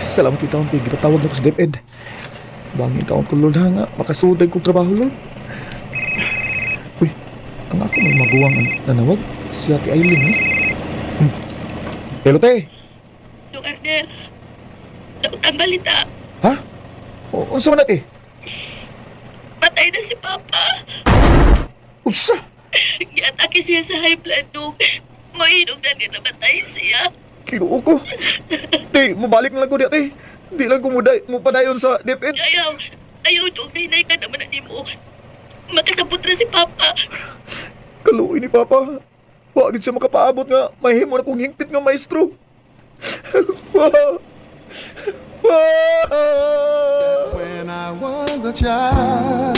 Salamat yung taon kay gipatawag na ko sa DepEd. Bangin taon ko Lord ha nga makasuday kong trabaho Lord. Uy, ang ako may maguwang ang nanawag si Ate Aileen eh. Hello te. Dong Arnel, daot ang balita. Ha? O, unsa man na te? Patay na si Papa. Unsa? Giatake siya sa high blood dong. Mainog na nga namatay siya. Kinuo ko. Te, mabalik na lang ko di te. Di lang ko muday, mupadayon sa DepEd. Ayaw, Ayaw, dugay na ka naman na nimo. Makasabot ra si Papa. Kaluoy ni Papa. Wa gid siya makapaabot nga mahimo na kong hingpit nga maestro. Wa. Wa. When I was a child,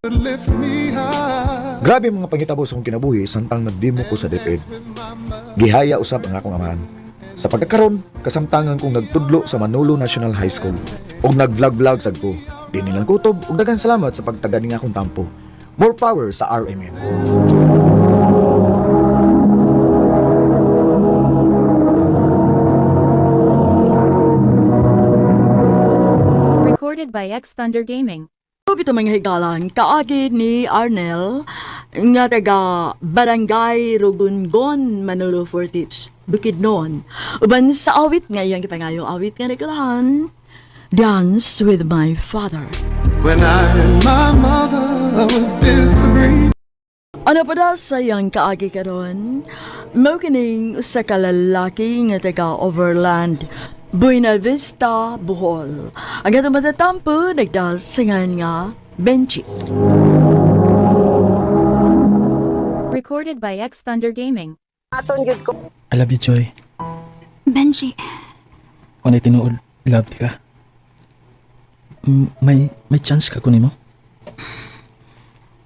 would lift me high. Grabe mga panghitabo sa akong kinabuhi samtang nagdemo ko sa DepEd. Gihaya usab ang akong amahan. Sa pagkakaron, kasamtangan kong nagtudlo sa Manolo National High School. Og nag-vlog-vlog sad ko. Di nilang kutob og daghang salamat sa pagtaga ning akong tampo. More power sa RMN. Recorded by X Thunder Gaming. Ug ito mga higalan, kaagi ni Arnel nga taga Barangay Rugungon, Manolo Fortich, Bukidnon. Uban sa awit nga iyang gipangayong awit nga nagkalahan, Dance with My Father. When I and my mother would disagree. Ano pa da sa iyang kaagi karon? Mao kining usa ka lalaki nga taga Overland, Buena Vista, Bohol. Ang atong matatampo nagdasingan nga Benji. Recorded by X Thunder Gaming. I love you, Joy. Benji, Unay tinuod, love di ka. May chance ka kunin mo?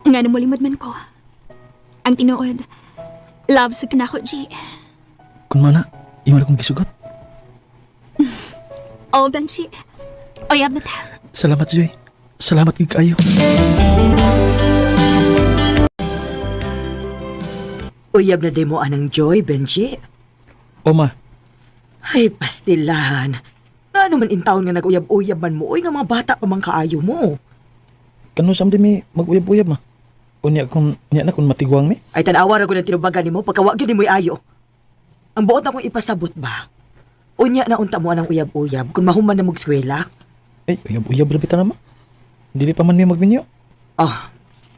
nga namulimod man ko. Ang tinuod, love sa kanako, G. Kung mana, imo na kong gisugot. Oh, Benji. Oyab na ta. Salamat, Joy. Salamat gid kaayo. Uyab na demo anang Joy, Benji. O ma, Ay, pastilan. Ano man intawon nga nag-uyab-uyab man mo, uy, nga mga bata pa man kaayo mo. kanu samdi mi mag-uyab-uyab ma. Unya kung unya na kung matiguang mi. Ay, tanawa ra ko ng tinubagan nimo pagka wa gyud nimoy ayo. Ang buot akong ipasabot ba? Unya na unta mo anang uyab-uyab kung mahuman na mog eskwela. Ay, uyab-uyab ra bitaw na ma. Dili pa man mi magminyo. Oh,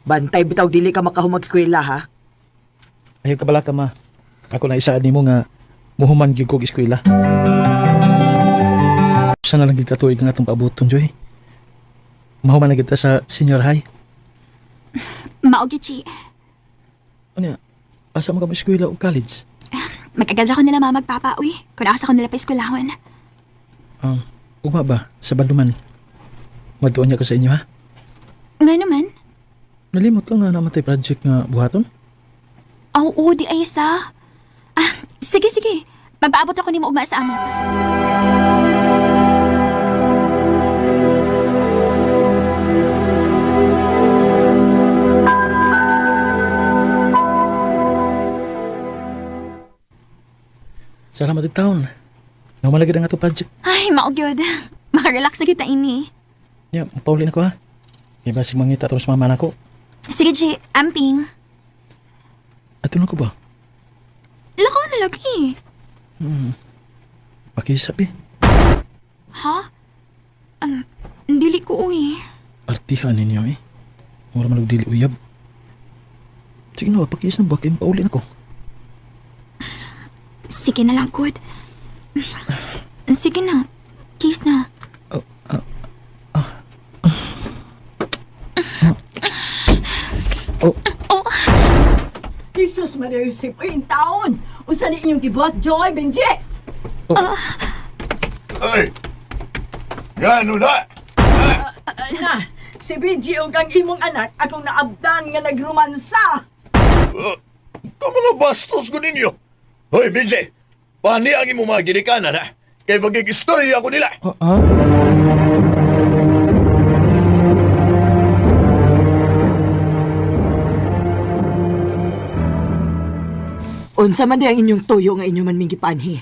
bantay bitaw dili ka makahumag eskwela ha. Ayaw ka bala ka ma. Ako na isaad nimo nga muhuman gyud kog eskwela. Sana lang gyud katuig ang atong paabuton, Joy. Mahuman na kita sa senior high. Mao gyud, G. Unya, asa man ka mo eskwela o college? Mag-agad ra ko nila mama magpapa, uy. Kung asa ko nila pa eskwelahon. Ugma ba? Sa Banduman. Maduon niya ko sa inyo ha. Nga naman. Nalimot ko nga namatay project nga buhaton. Oo, di ay isa. Ah, sige, sige. Magpaabot ako nimo ugma sa amo. Salamat di taon. Nahuman lagi ang ato project. Ay, mao gyud. Makarelax na kita ini. Ya, pauli na ko ha. Iba sig mangita atong sa mama nako. Sige, G. Amping. Ato na ko ba? Lakaw na lagi. Pakisap eh. Ha? Dili ko, uy. Artihan ninyo eh. Mura man og dili uyab. Sige na ba, pakiis na ba? Kaya pauli na ko. Sige na lang, good. Sige na. Kiss na. Oh, Oh, Jesus Maria Josep, uy, in taon! Unsa ni inyong gibuhat, Joy, Benji? Ay! Gano na? Na, si Benji og ang imong anak akong naabdan nga nagrumansa. Ka mga bastos ko ninyo. Hoy, Benji! Pani ang imong mga ginikanan, ha? Kay magig-istorya ko nila. oh, ha? Unsa man di ang inyong tuyo nga inyo man ming gipanhi.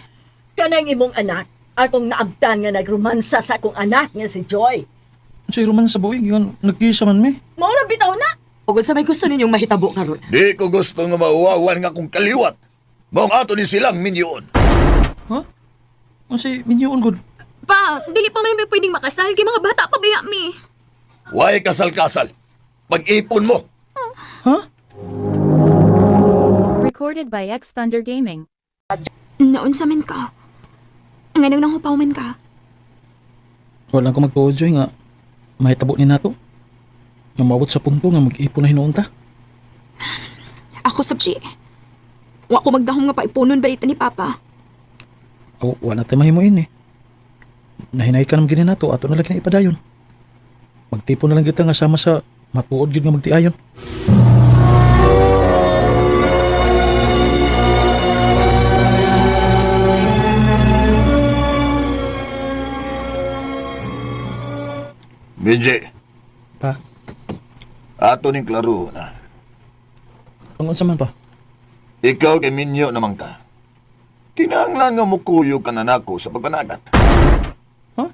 Kanang imong anak akong naabdan nga nagrumansa sa akong anak nga si Joy. Sa roman sa buhay, yun, nagkisa man mi. Mao ra bitaw na. Ug unsa may gusto ninyong mahitabo karon? Di ko gusto nga mauwawan nga akong kaliwat. Maong ato ni silang minyon. Ha? Ang si minyoon good. pa, dili pa man mi pwedeng makasal kay mga bata pa biya mi. Way kasal-kasal. Pag-ipon mo. Ha? Recorded by X Thunder Gaming. Naunsa man ka. Nga nang nanghupaw man ka. Wala ko magtuo, Joy, nga. Mahitabo ni nato. Nga maabot sa punto nga mag-ipon na hinuon ta. Ako sab G. Wa ko magdahom nga paipunon balita ni Papa. Aw, wa na tayo mahimuin eh. Nahinay ka naman gini nato, ato na lang na ipadayon. Magtipon na lang kita nga sama sa matuod gyud nga magtiayon. Benji, Pa, ato ning klaro na. ang unsa man pa? Ikaw kay minyo naman ka. Kinahanglan nga mukuyog ka na nako sa pagpanagat. Ha?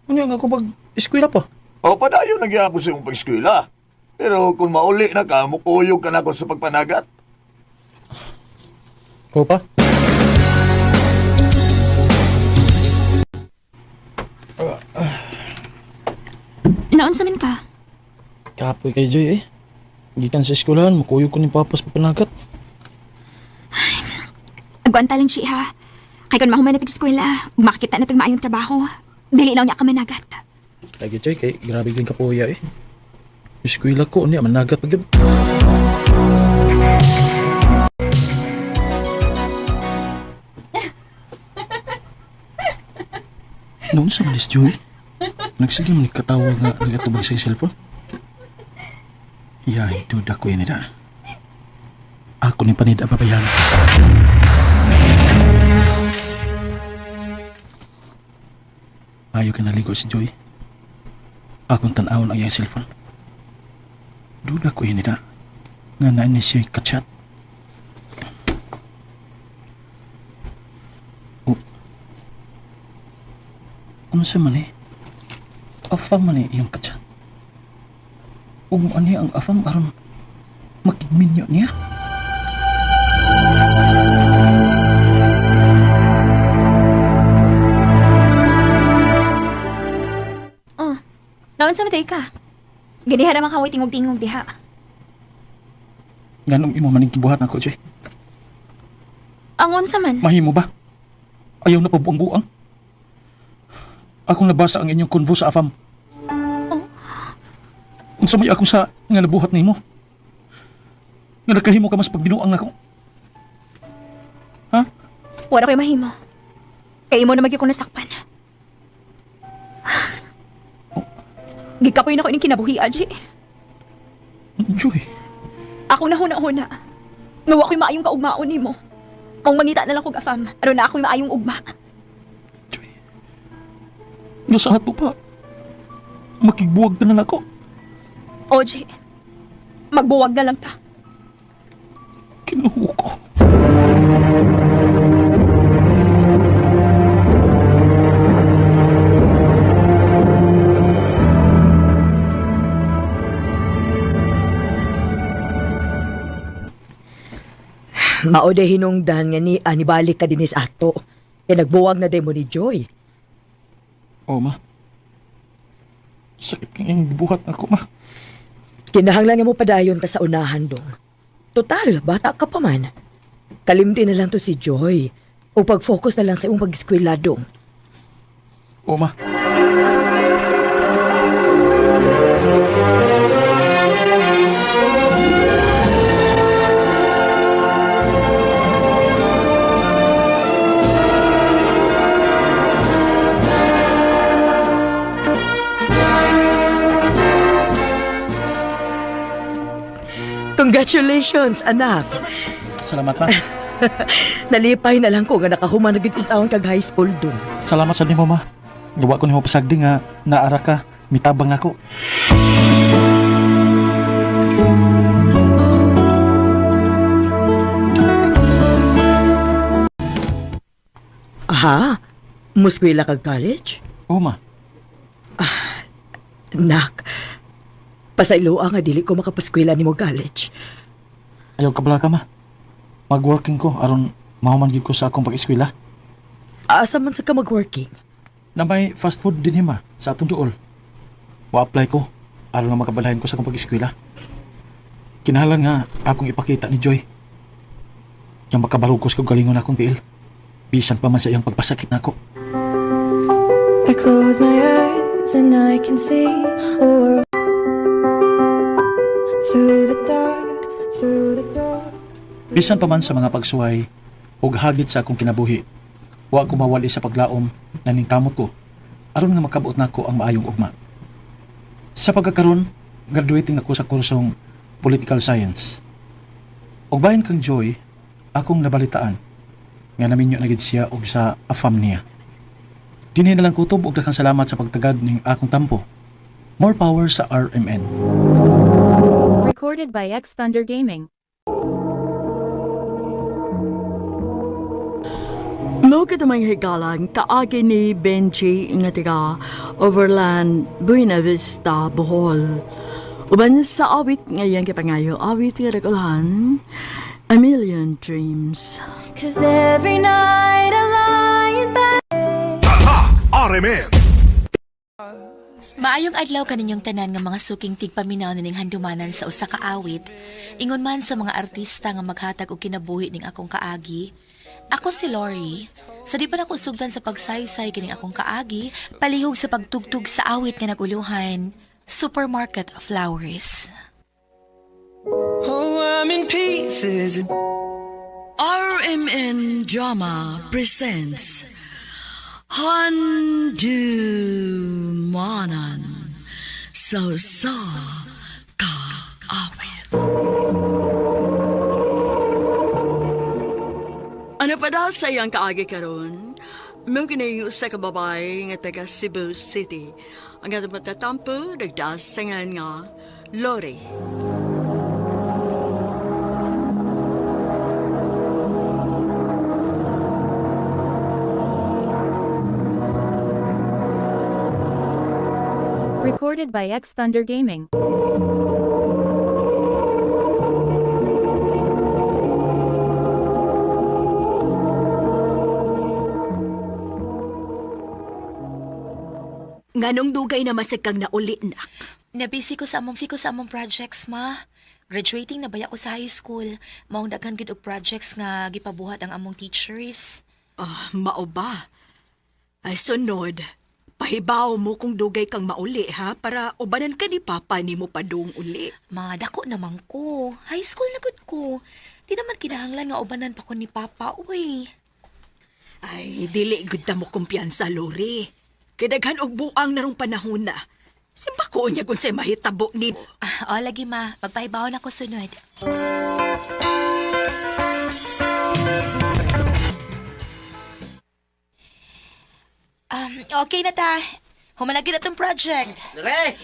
Ano nga ako pag eskwela pa? O padayon nagyapon sa imong pag-eskwela. Pero kung mauli na ka, mukuyog ka nako sa pagpanagat. O pa? Naunsa man ka? Kapoy kay Joy eh. Gikan sa eskwelahan, makuyog ko ni Papa sa pagpanagat. Agwanta lang siya ha. Kay kun mahuman na tag eskwela, ug makakita na tag maayong trabaho, dili na unya ka managat. Lagi Joy, kay grabe kang kapoya eh. Eskwela ko, niya, managat pa gyud. Noon sa malis, Joy, nagsige man katawa nga nagatubag sa cellphone. Yay, duda ko yun nila. Ako ni panid ababayan. Ayaw ka naligo si Joy. Akong tan-awon ang iyang cellphone. Duda ko yun nila. Nga na ni siya kachat. Oh. Ano sa man eh? Afam man eh iyang kachat. Ug mo ani ang afam aron makigminyo niya. Oh, naunsa man day ka? Ganiha naman ka tingog-tingog diha. Nganong imo maning gibuhat nako, Joy? Ang unsa man? Mahimo ba? Ayaw na pabuang-buang. Akong nabasa ang inyong convo sa afam. Unsa may ako sa nga nabuhat nimo? Nga nakahimo ka mas pagbinuang nako. Ha? Wala ko'y mahimo. Kay imo na magyud ko nasakpan. Gikapoy na ko ining kinabuhi, Aji. Joy, Ako na huna-huna. Nga wa ko'y maayong kaugmaon nimo. Kung mangita na lang kog afam, aron na ako'y maayong ugma. Joy. Nga sa ato pa, makigbuwag ka na nako. Oji, magbuwag na lang ta. Kinuho ko. Mao day hinungdan nga ni anibalik ka dinis ato. Kay nagbuwag na day mo ni Joy. Oo, ma. Sakit kang iyong gibuhat nako, ma. Kinahanglan nga mo padayon ta sa unahan dong. Total, bata ka pa man. Kalimti na lang to si Joy. O pag-focus na lang sa imong pag-eskwela dong. Oo, ma. Congratulations, anak. Salamat, ma. Nalipay na lang ko nga nakahuman na gid kong taon kag high school dong. Salamat sa nimo, ma. Gawa ko nimo pasagdi nga naara ka, mitabang nako. Aha, muskwela kag college? Oo, ma. Nak, pasayloa nga dili ko makapaskwela nimo college. Ayaw ka ka, ma. Mag-working ko aron mahuman gyud ko sa akong pag-eskwela. Asa man sa ka mag-working? Na may fast food din ma sa atong duol. Wa-apply ko aron nga makabalahin ko sa akong pag-eskwela. Kinahanglan nga akong ipakita ni Joy. Nga makabarugos kog galingon akong tiil. Bisan pa man sa iyang pagpasakit nako. I close my eyes. And I can see a world through the dark, through the door. Bisan pa man sa mga pagsuway ug hagit sa akong kinabuhi, wa ko mawali sa paglaom na ningkamot ko aron nga makabuot nako ang maayong ugma. Sa pagkakaron, graduating ako sa kursong Political Science. Ug bahin kang Joy, akong nabalitaan nga naminyo na gid siya og sa afam niya. Dinhi na lang kutob og daghang salamat sa pagtagad ning akong tampo. More power sa RMN. Recorded by X Thunder Gaming. Mo katumay higalang kaagi ni Benji nga taga Overland, Buena Vista, Bohol. Uban sa awit ngayang kipangayo awit nga nagulhan, A Million Dreams. 'Cause every night I lie in bed. RMN. Maayong adlaw kaninyong tanan nga mga suking tigpaminaw nining handumanan sa usa ka awit. Ingon man sa mga artista nga maghatag og kinabuhi ning akong kaagi. Ako si Lori. Sa di pa nako sugdan sa pagsaysay kining akong kaagi, palihog sa pagtugtog sa awit nga naguluhan, Supermarket Flowers. Oh, I'm in pieces. RMN Drama presents Handumanan sa sa kaawit. Ano pa daw sa iyang kaagi karon? Mao kini usa ka babae nga taga Cebu City. Ang atong matatampo nagdaas sa ngan nga Lori. Recorded by X Thunder Gaming. Nganong dugay na masag kang nauli, nak? Nabisi ko sa among projects, ma. Graduating na baya ko sa high school. Maong daghan gid og projects nga gipabuhat ang among teachers. Ah, mao ba? Ay, sunod. Pahibaw mo kung dugay kang mauli, ha? Para ubanan ka ni Papa ni mo padung uli. Ma, dako naman ko. High school na gud ko. Di naman kinahanglan nga ubanan pa ko ni Papa, uy. Ay, dili gud ta mo kumpiyansa, Lori. Kay daghan og buang narong panahon na. Simba ko niya kung sa'y mahitabo ni... Ah, oh, lagi ma. Magpahibaw na ko sunod. Okay na ta. Humanagin na tong project. Dre,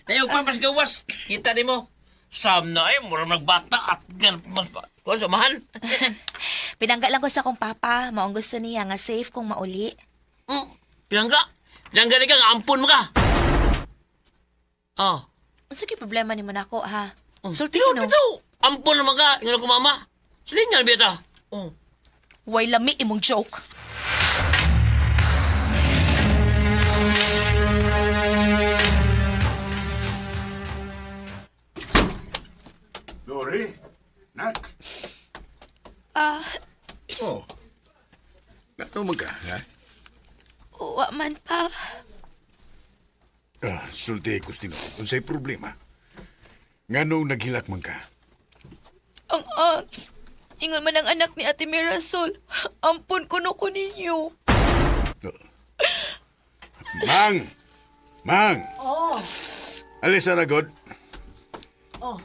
tayo pa mas gawas. Kita ni mo. Sam na eh, mura magbata at gan mas pa. Kuan samahan. Pinangga lang ko sa akong papa. Maong gusto niya nga safe kung mauli. Pinangga. Pinangga ni ka, nga ampun mo ka. Oh. Unsa kay problema nimo nako ha? Sulti ko no. Pito, ampun naman ka. Ingon ko mama. Silingan bita. Oh. Way lami imong joke. Lori? Nak? Ah, Oh. Nato man ka, ha? wa man pa. Ah, sulti ko Tino. Unsay problema? Nganong naghilak man ka? Ang ang ingon man ang anak ni Ate Mirasol. Ampun ko no ko ninyo. Mang! Mang! Oh, Alisa na god. oh.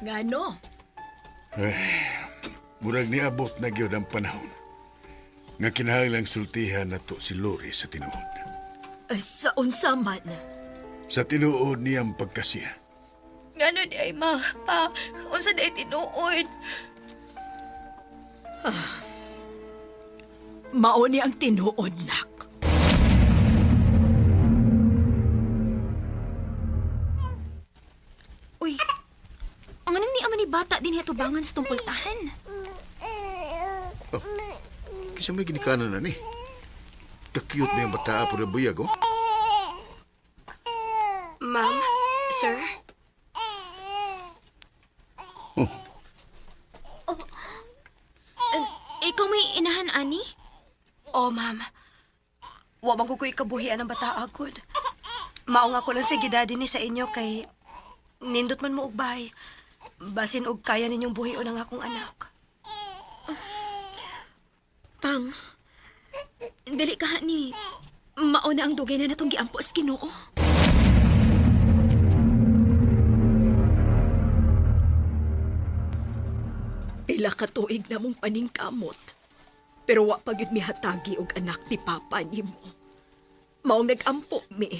Ngano? Ay, murag niabot na gyud ang panahon. Nga kinahanglang sultihan nato si Lori sa tinuod. Ay, sa unsa man. Sa tinuod niyang pagkasiya. Ngano di ay ma, pa, unsa di ay tinuod? Mao ni ang tinuod, nak. Uy, ang anong ni ama ni bata din hatubangan sa tumpultahan? Kisa may ginikanan na ni. Ka-cute na yung bata po na buyag, oh. Ma'am, sir? Ikaw may inahan, Ani? Oh, ma'am. Wa man ko ko'y kabuhian ang bata agod. Mao nga ko lang sa gidadi ni sa inyo kay nindot man mo og bahay. Basin og kaya ninyong buhion ang akong anak. Pang, dili ka ni. Mao na ang dugay na natong giampo sa Ginoo. Pila ka tuig na mong paningkamot. Pero wa pa gyud mihatagi og anak ni papa nimo. Maong nagampo mi.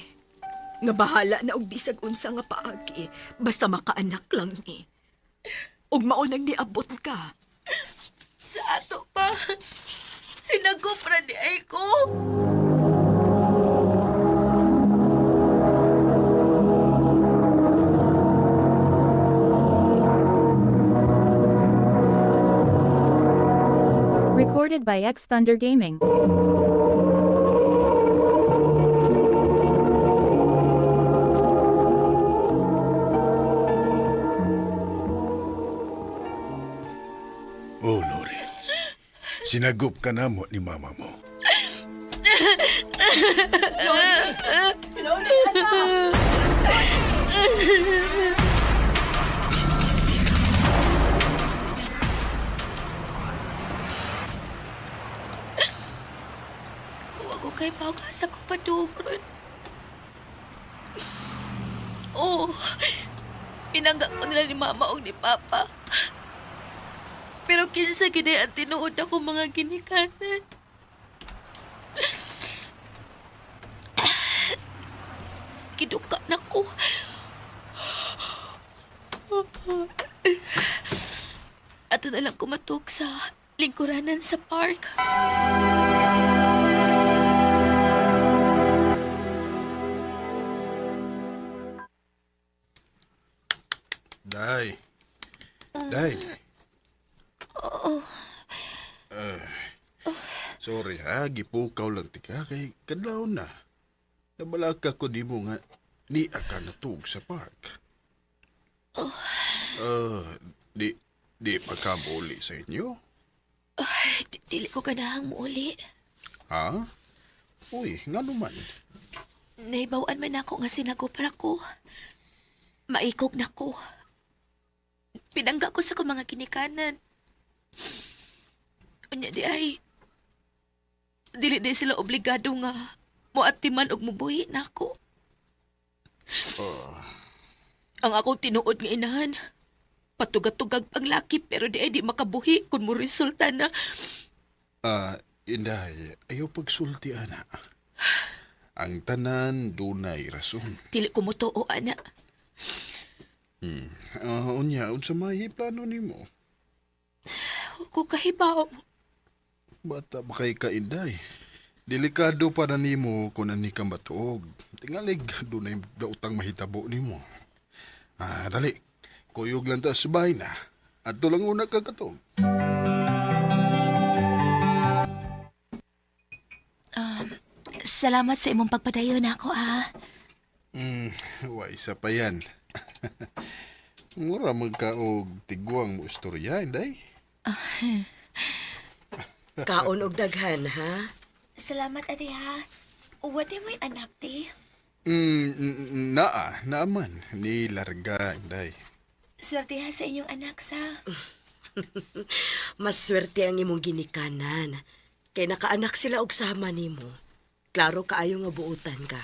Nga bahala na og bisag unsa nga paagi, basta makaanak lang ni. Ug mao nang niabot ka. Sa ato pa. Sinagop ra di ay ko. Recorded by X Thunder Gaming. Oh, Lori. Sinagop ka na mo ni mama mo. Lori, anak! Wa ko kay pag-asa ko padugron. Oh, pinangga ko nila ni mama o ni papa. Pero kinsa gid ang tinuod ako mga ginikanan. Kiduka na ko. Ato na lang kumatok sa lingkuranan sa park. Day. Day. Oo. Eh, sorry ha, gipukaw lang tika kay kadlaw na. Nabalaka ko nimo nga ni ka natug sa park. Oh. Ah, di di pa ka muli sa inyo? Ay, dili ko ganahang muuli. Ha? Uy, nga naman. Naibawan man ako nga sinagopra ko. Maikog na ko. Pinangga ko sa ko mga ginikanan. Unya di ay, dili di sila obligado nga moatiman og mubuhi na ako. Ah, Ang akong tinuod nga inahan, patugatugag pang laki pero di ay di makabuhi kung mo resulta na. ah, inday, ayaw pagsulti ana. Ang tanan dunay rason. Dili ko motoo, ana. Ah, unya, unsa may plano nimo? Wa ko kahibaw. Bata ba kay ka, Inday? Delikado pa na nimo kung ani ka matuog. Tingalig, dunay dautang mahitabo nimo. Ah, dali. Kuyog lang ta sa bahay na. At lang una ka katog. Salamat sa imong pagpadayon ako, ah. Wa isa pa yan. Mura magkaog tigwang mo istorya, Inday. Kaon og daghan, ha? Salamat, ate, ha. Uwad ni mo'y anak, te. Naa, naaman. Ni larga, Inday. Swerte ha sa inyong anak, sa. Mas swerte ang imong ginikanan. Kay nakaanak sila og sama nimo. Klaro kaayo nga buutan ka.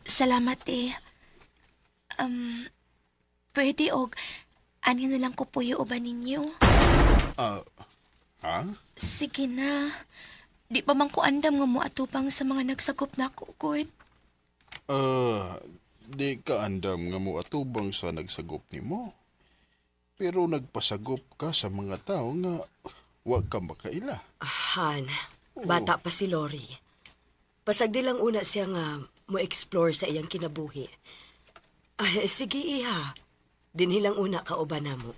Salamat, te. Um, pwede og ani na lang ko puyo ba ninyo? Ah, ha? Sige na. Di pa man ko andam nga mo atupang sa mga nagsakop na ako, good. Ah, di ka andam nga mo atubang sa nagsagop nimo. Pero nagpasagop ka sa mga tao nga wa ka makaila. Han, bata pa si Lori. Pasagdi lang una siya nga mo explore sa iyang kinabuhi. Ay, sige iha. Dinhi lang una kauban namo.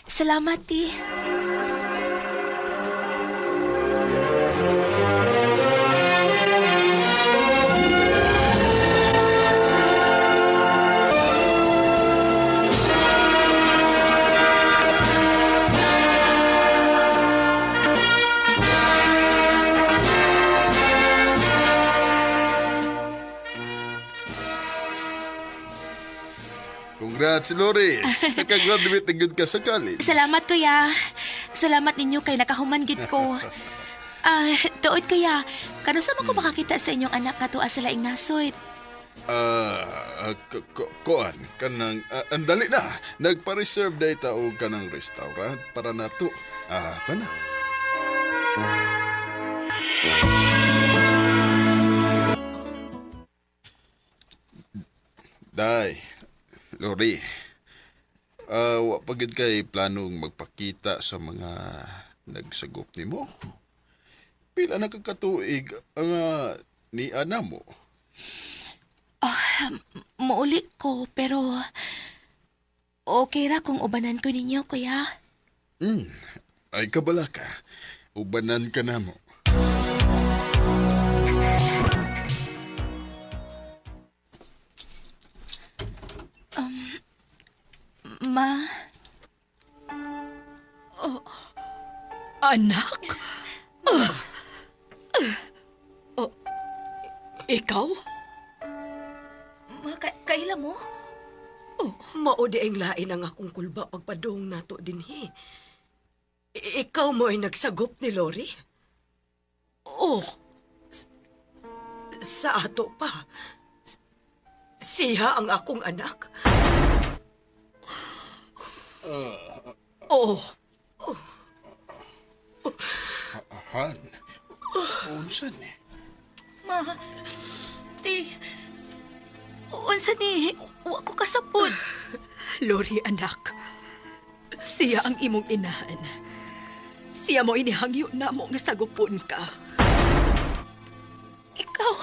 Salamat, te. Congrats, Lori. Nakagraduate na gyud ka sa college. Salamat, kuya. Salamat ninyo kay nakahuman gid ko. Ah, tuod kuya, kanusa man ko makakita sa inyong anak nga tuwa sa laing nasod? Ah, kuan kanang andali na. Nagpa-reserve data og kanang restaurant para nato. Ah, tana. Day, Lori. Ah, wa pa gyud kay planong magpakita sa mga nagsagop nimo. Pila na ka katuig ang ni ana mo? Ah, muuli ko, pero okay ra kung ubanan ko ninyo, kuya. Ay kabala ka. Ubanan ka na mo. Ma, Oh, anak? Oh. Oh, ikaw? Ma, kaila mo? Oh, mao di ang lain ang akong kulba pagpadong nato dinhi. Ikaw mo ay nagsagop ni Lori? Oh, Sa ato pa. Siya ang akong anak. Oh. Han, unsa ni? Ma, ti, unsa ni, wa ko kasabot. Lori, anak. Siya ang imong inahan. Siya mo inihangyo na mo nga sagupon ka. Ikaw,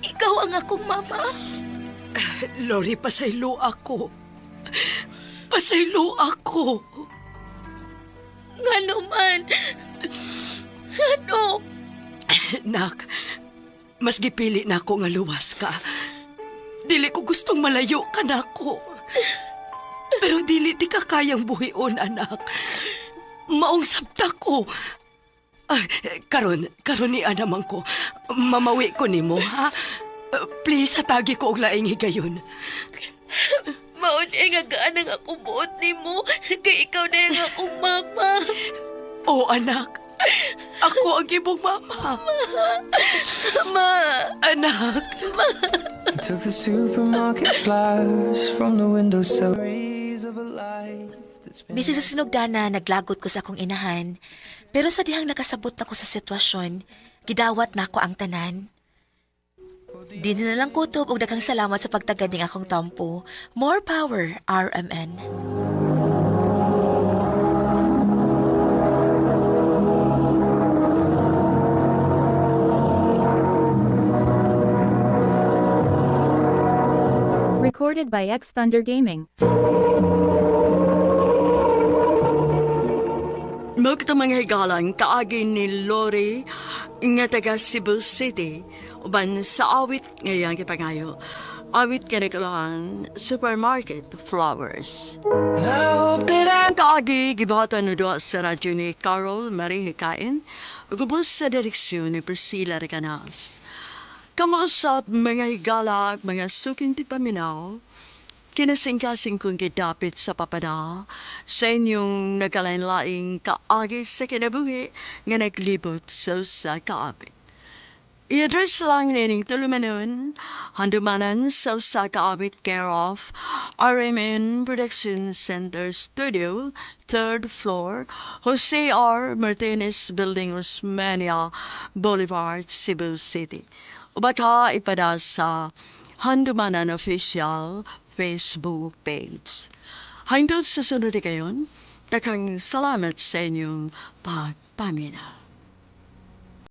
ikaw ang akong mama. Lori, pasaylo ako. Pasaylo ako. Ngano man? Ngano? Nak, mas gipili na ako nga luwas ka. Dili ko gustong malayo ka nako. Pero dili di ka kayang buhion, anak. Maong sabta ko. Ay, karon ni ana man ko. Mamawi ko nimo, ha? Please, hatagi ko og laing higayon. Mao di nga gaan ang akong buot nimo kay ikaw na ang akong mama. Oh, anak. Ako ang imong mama. Ma. Anak. Took the supermarket flowers from the windowsill. Bisan sa sinugdana, naglagot ko sa akong inahan. Pero sa dihang nakasabot na ko sa sitwasyon, gidawat na ako ang tanan. Di na lang kutob og daghang salamat sa pagtagad ning akong tampo. More power, RMN. Recorded by X Thunder Gaming. Mao mga higalan kaagi ni Lori nga taga Cebu City uban sa awit ngayang gipangayo. Awit kanikalan Supermarket Flowers. Ang kaagi gibuhatan no duha sa radyo ni Carol Marie Hikain ug ubos sa direksyon ni Priscilla Recanas. Kamuusap mga higala mga suking tipaminaw, kinasingkasing kong gidapit sa papada sa inyong nagkalain-laing kaagi sa kinabuhi nga naglibot sa usa ka awit. I-address lang nining tulumanon, handumanan sa usa ka awit care of RMN Production Center Studio, 3rd floor, Jose R. Martinez Building, Osmeña Boulevard, Cebu City. O baka ipada sa Handumanan Official Facebook page. Hangtod sa sunod kayon, dakang salamat sa inyong pagpaminaw.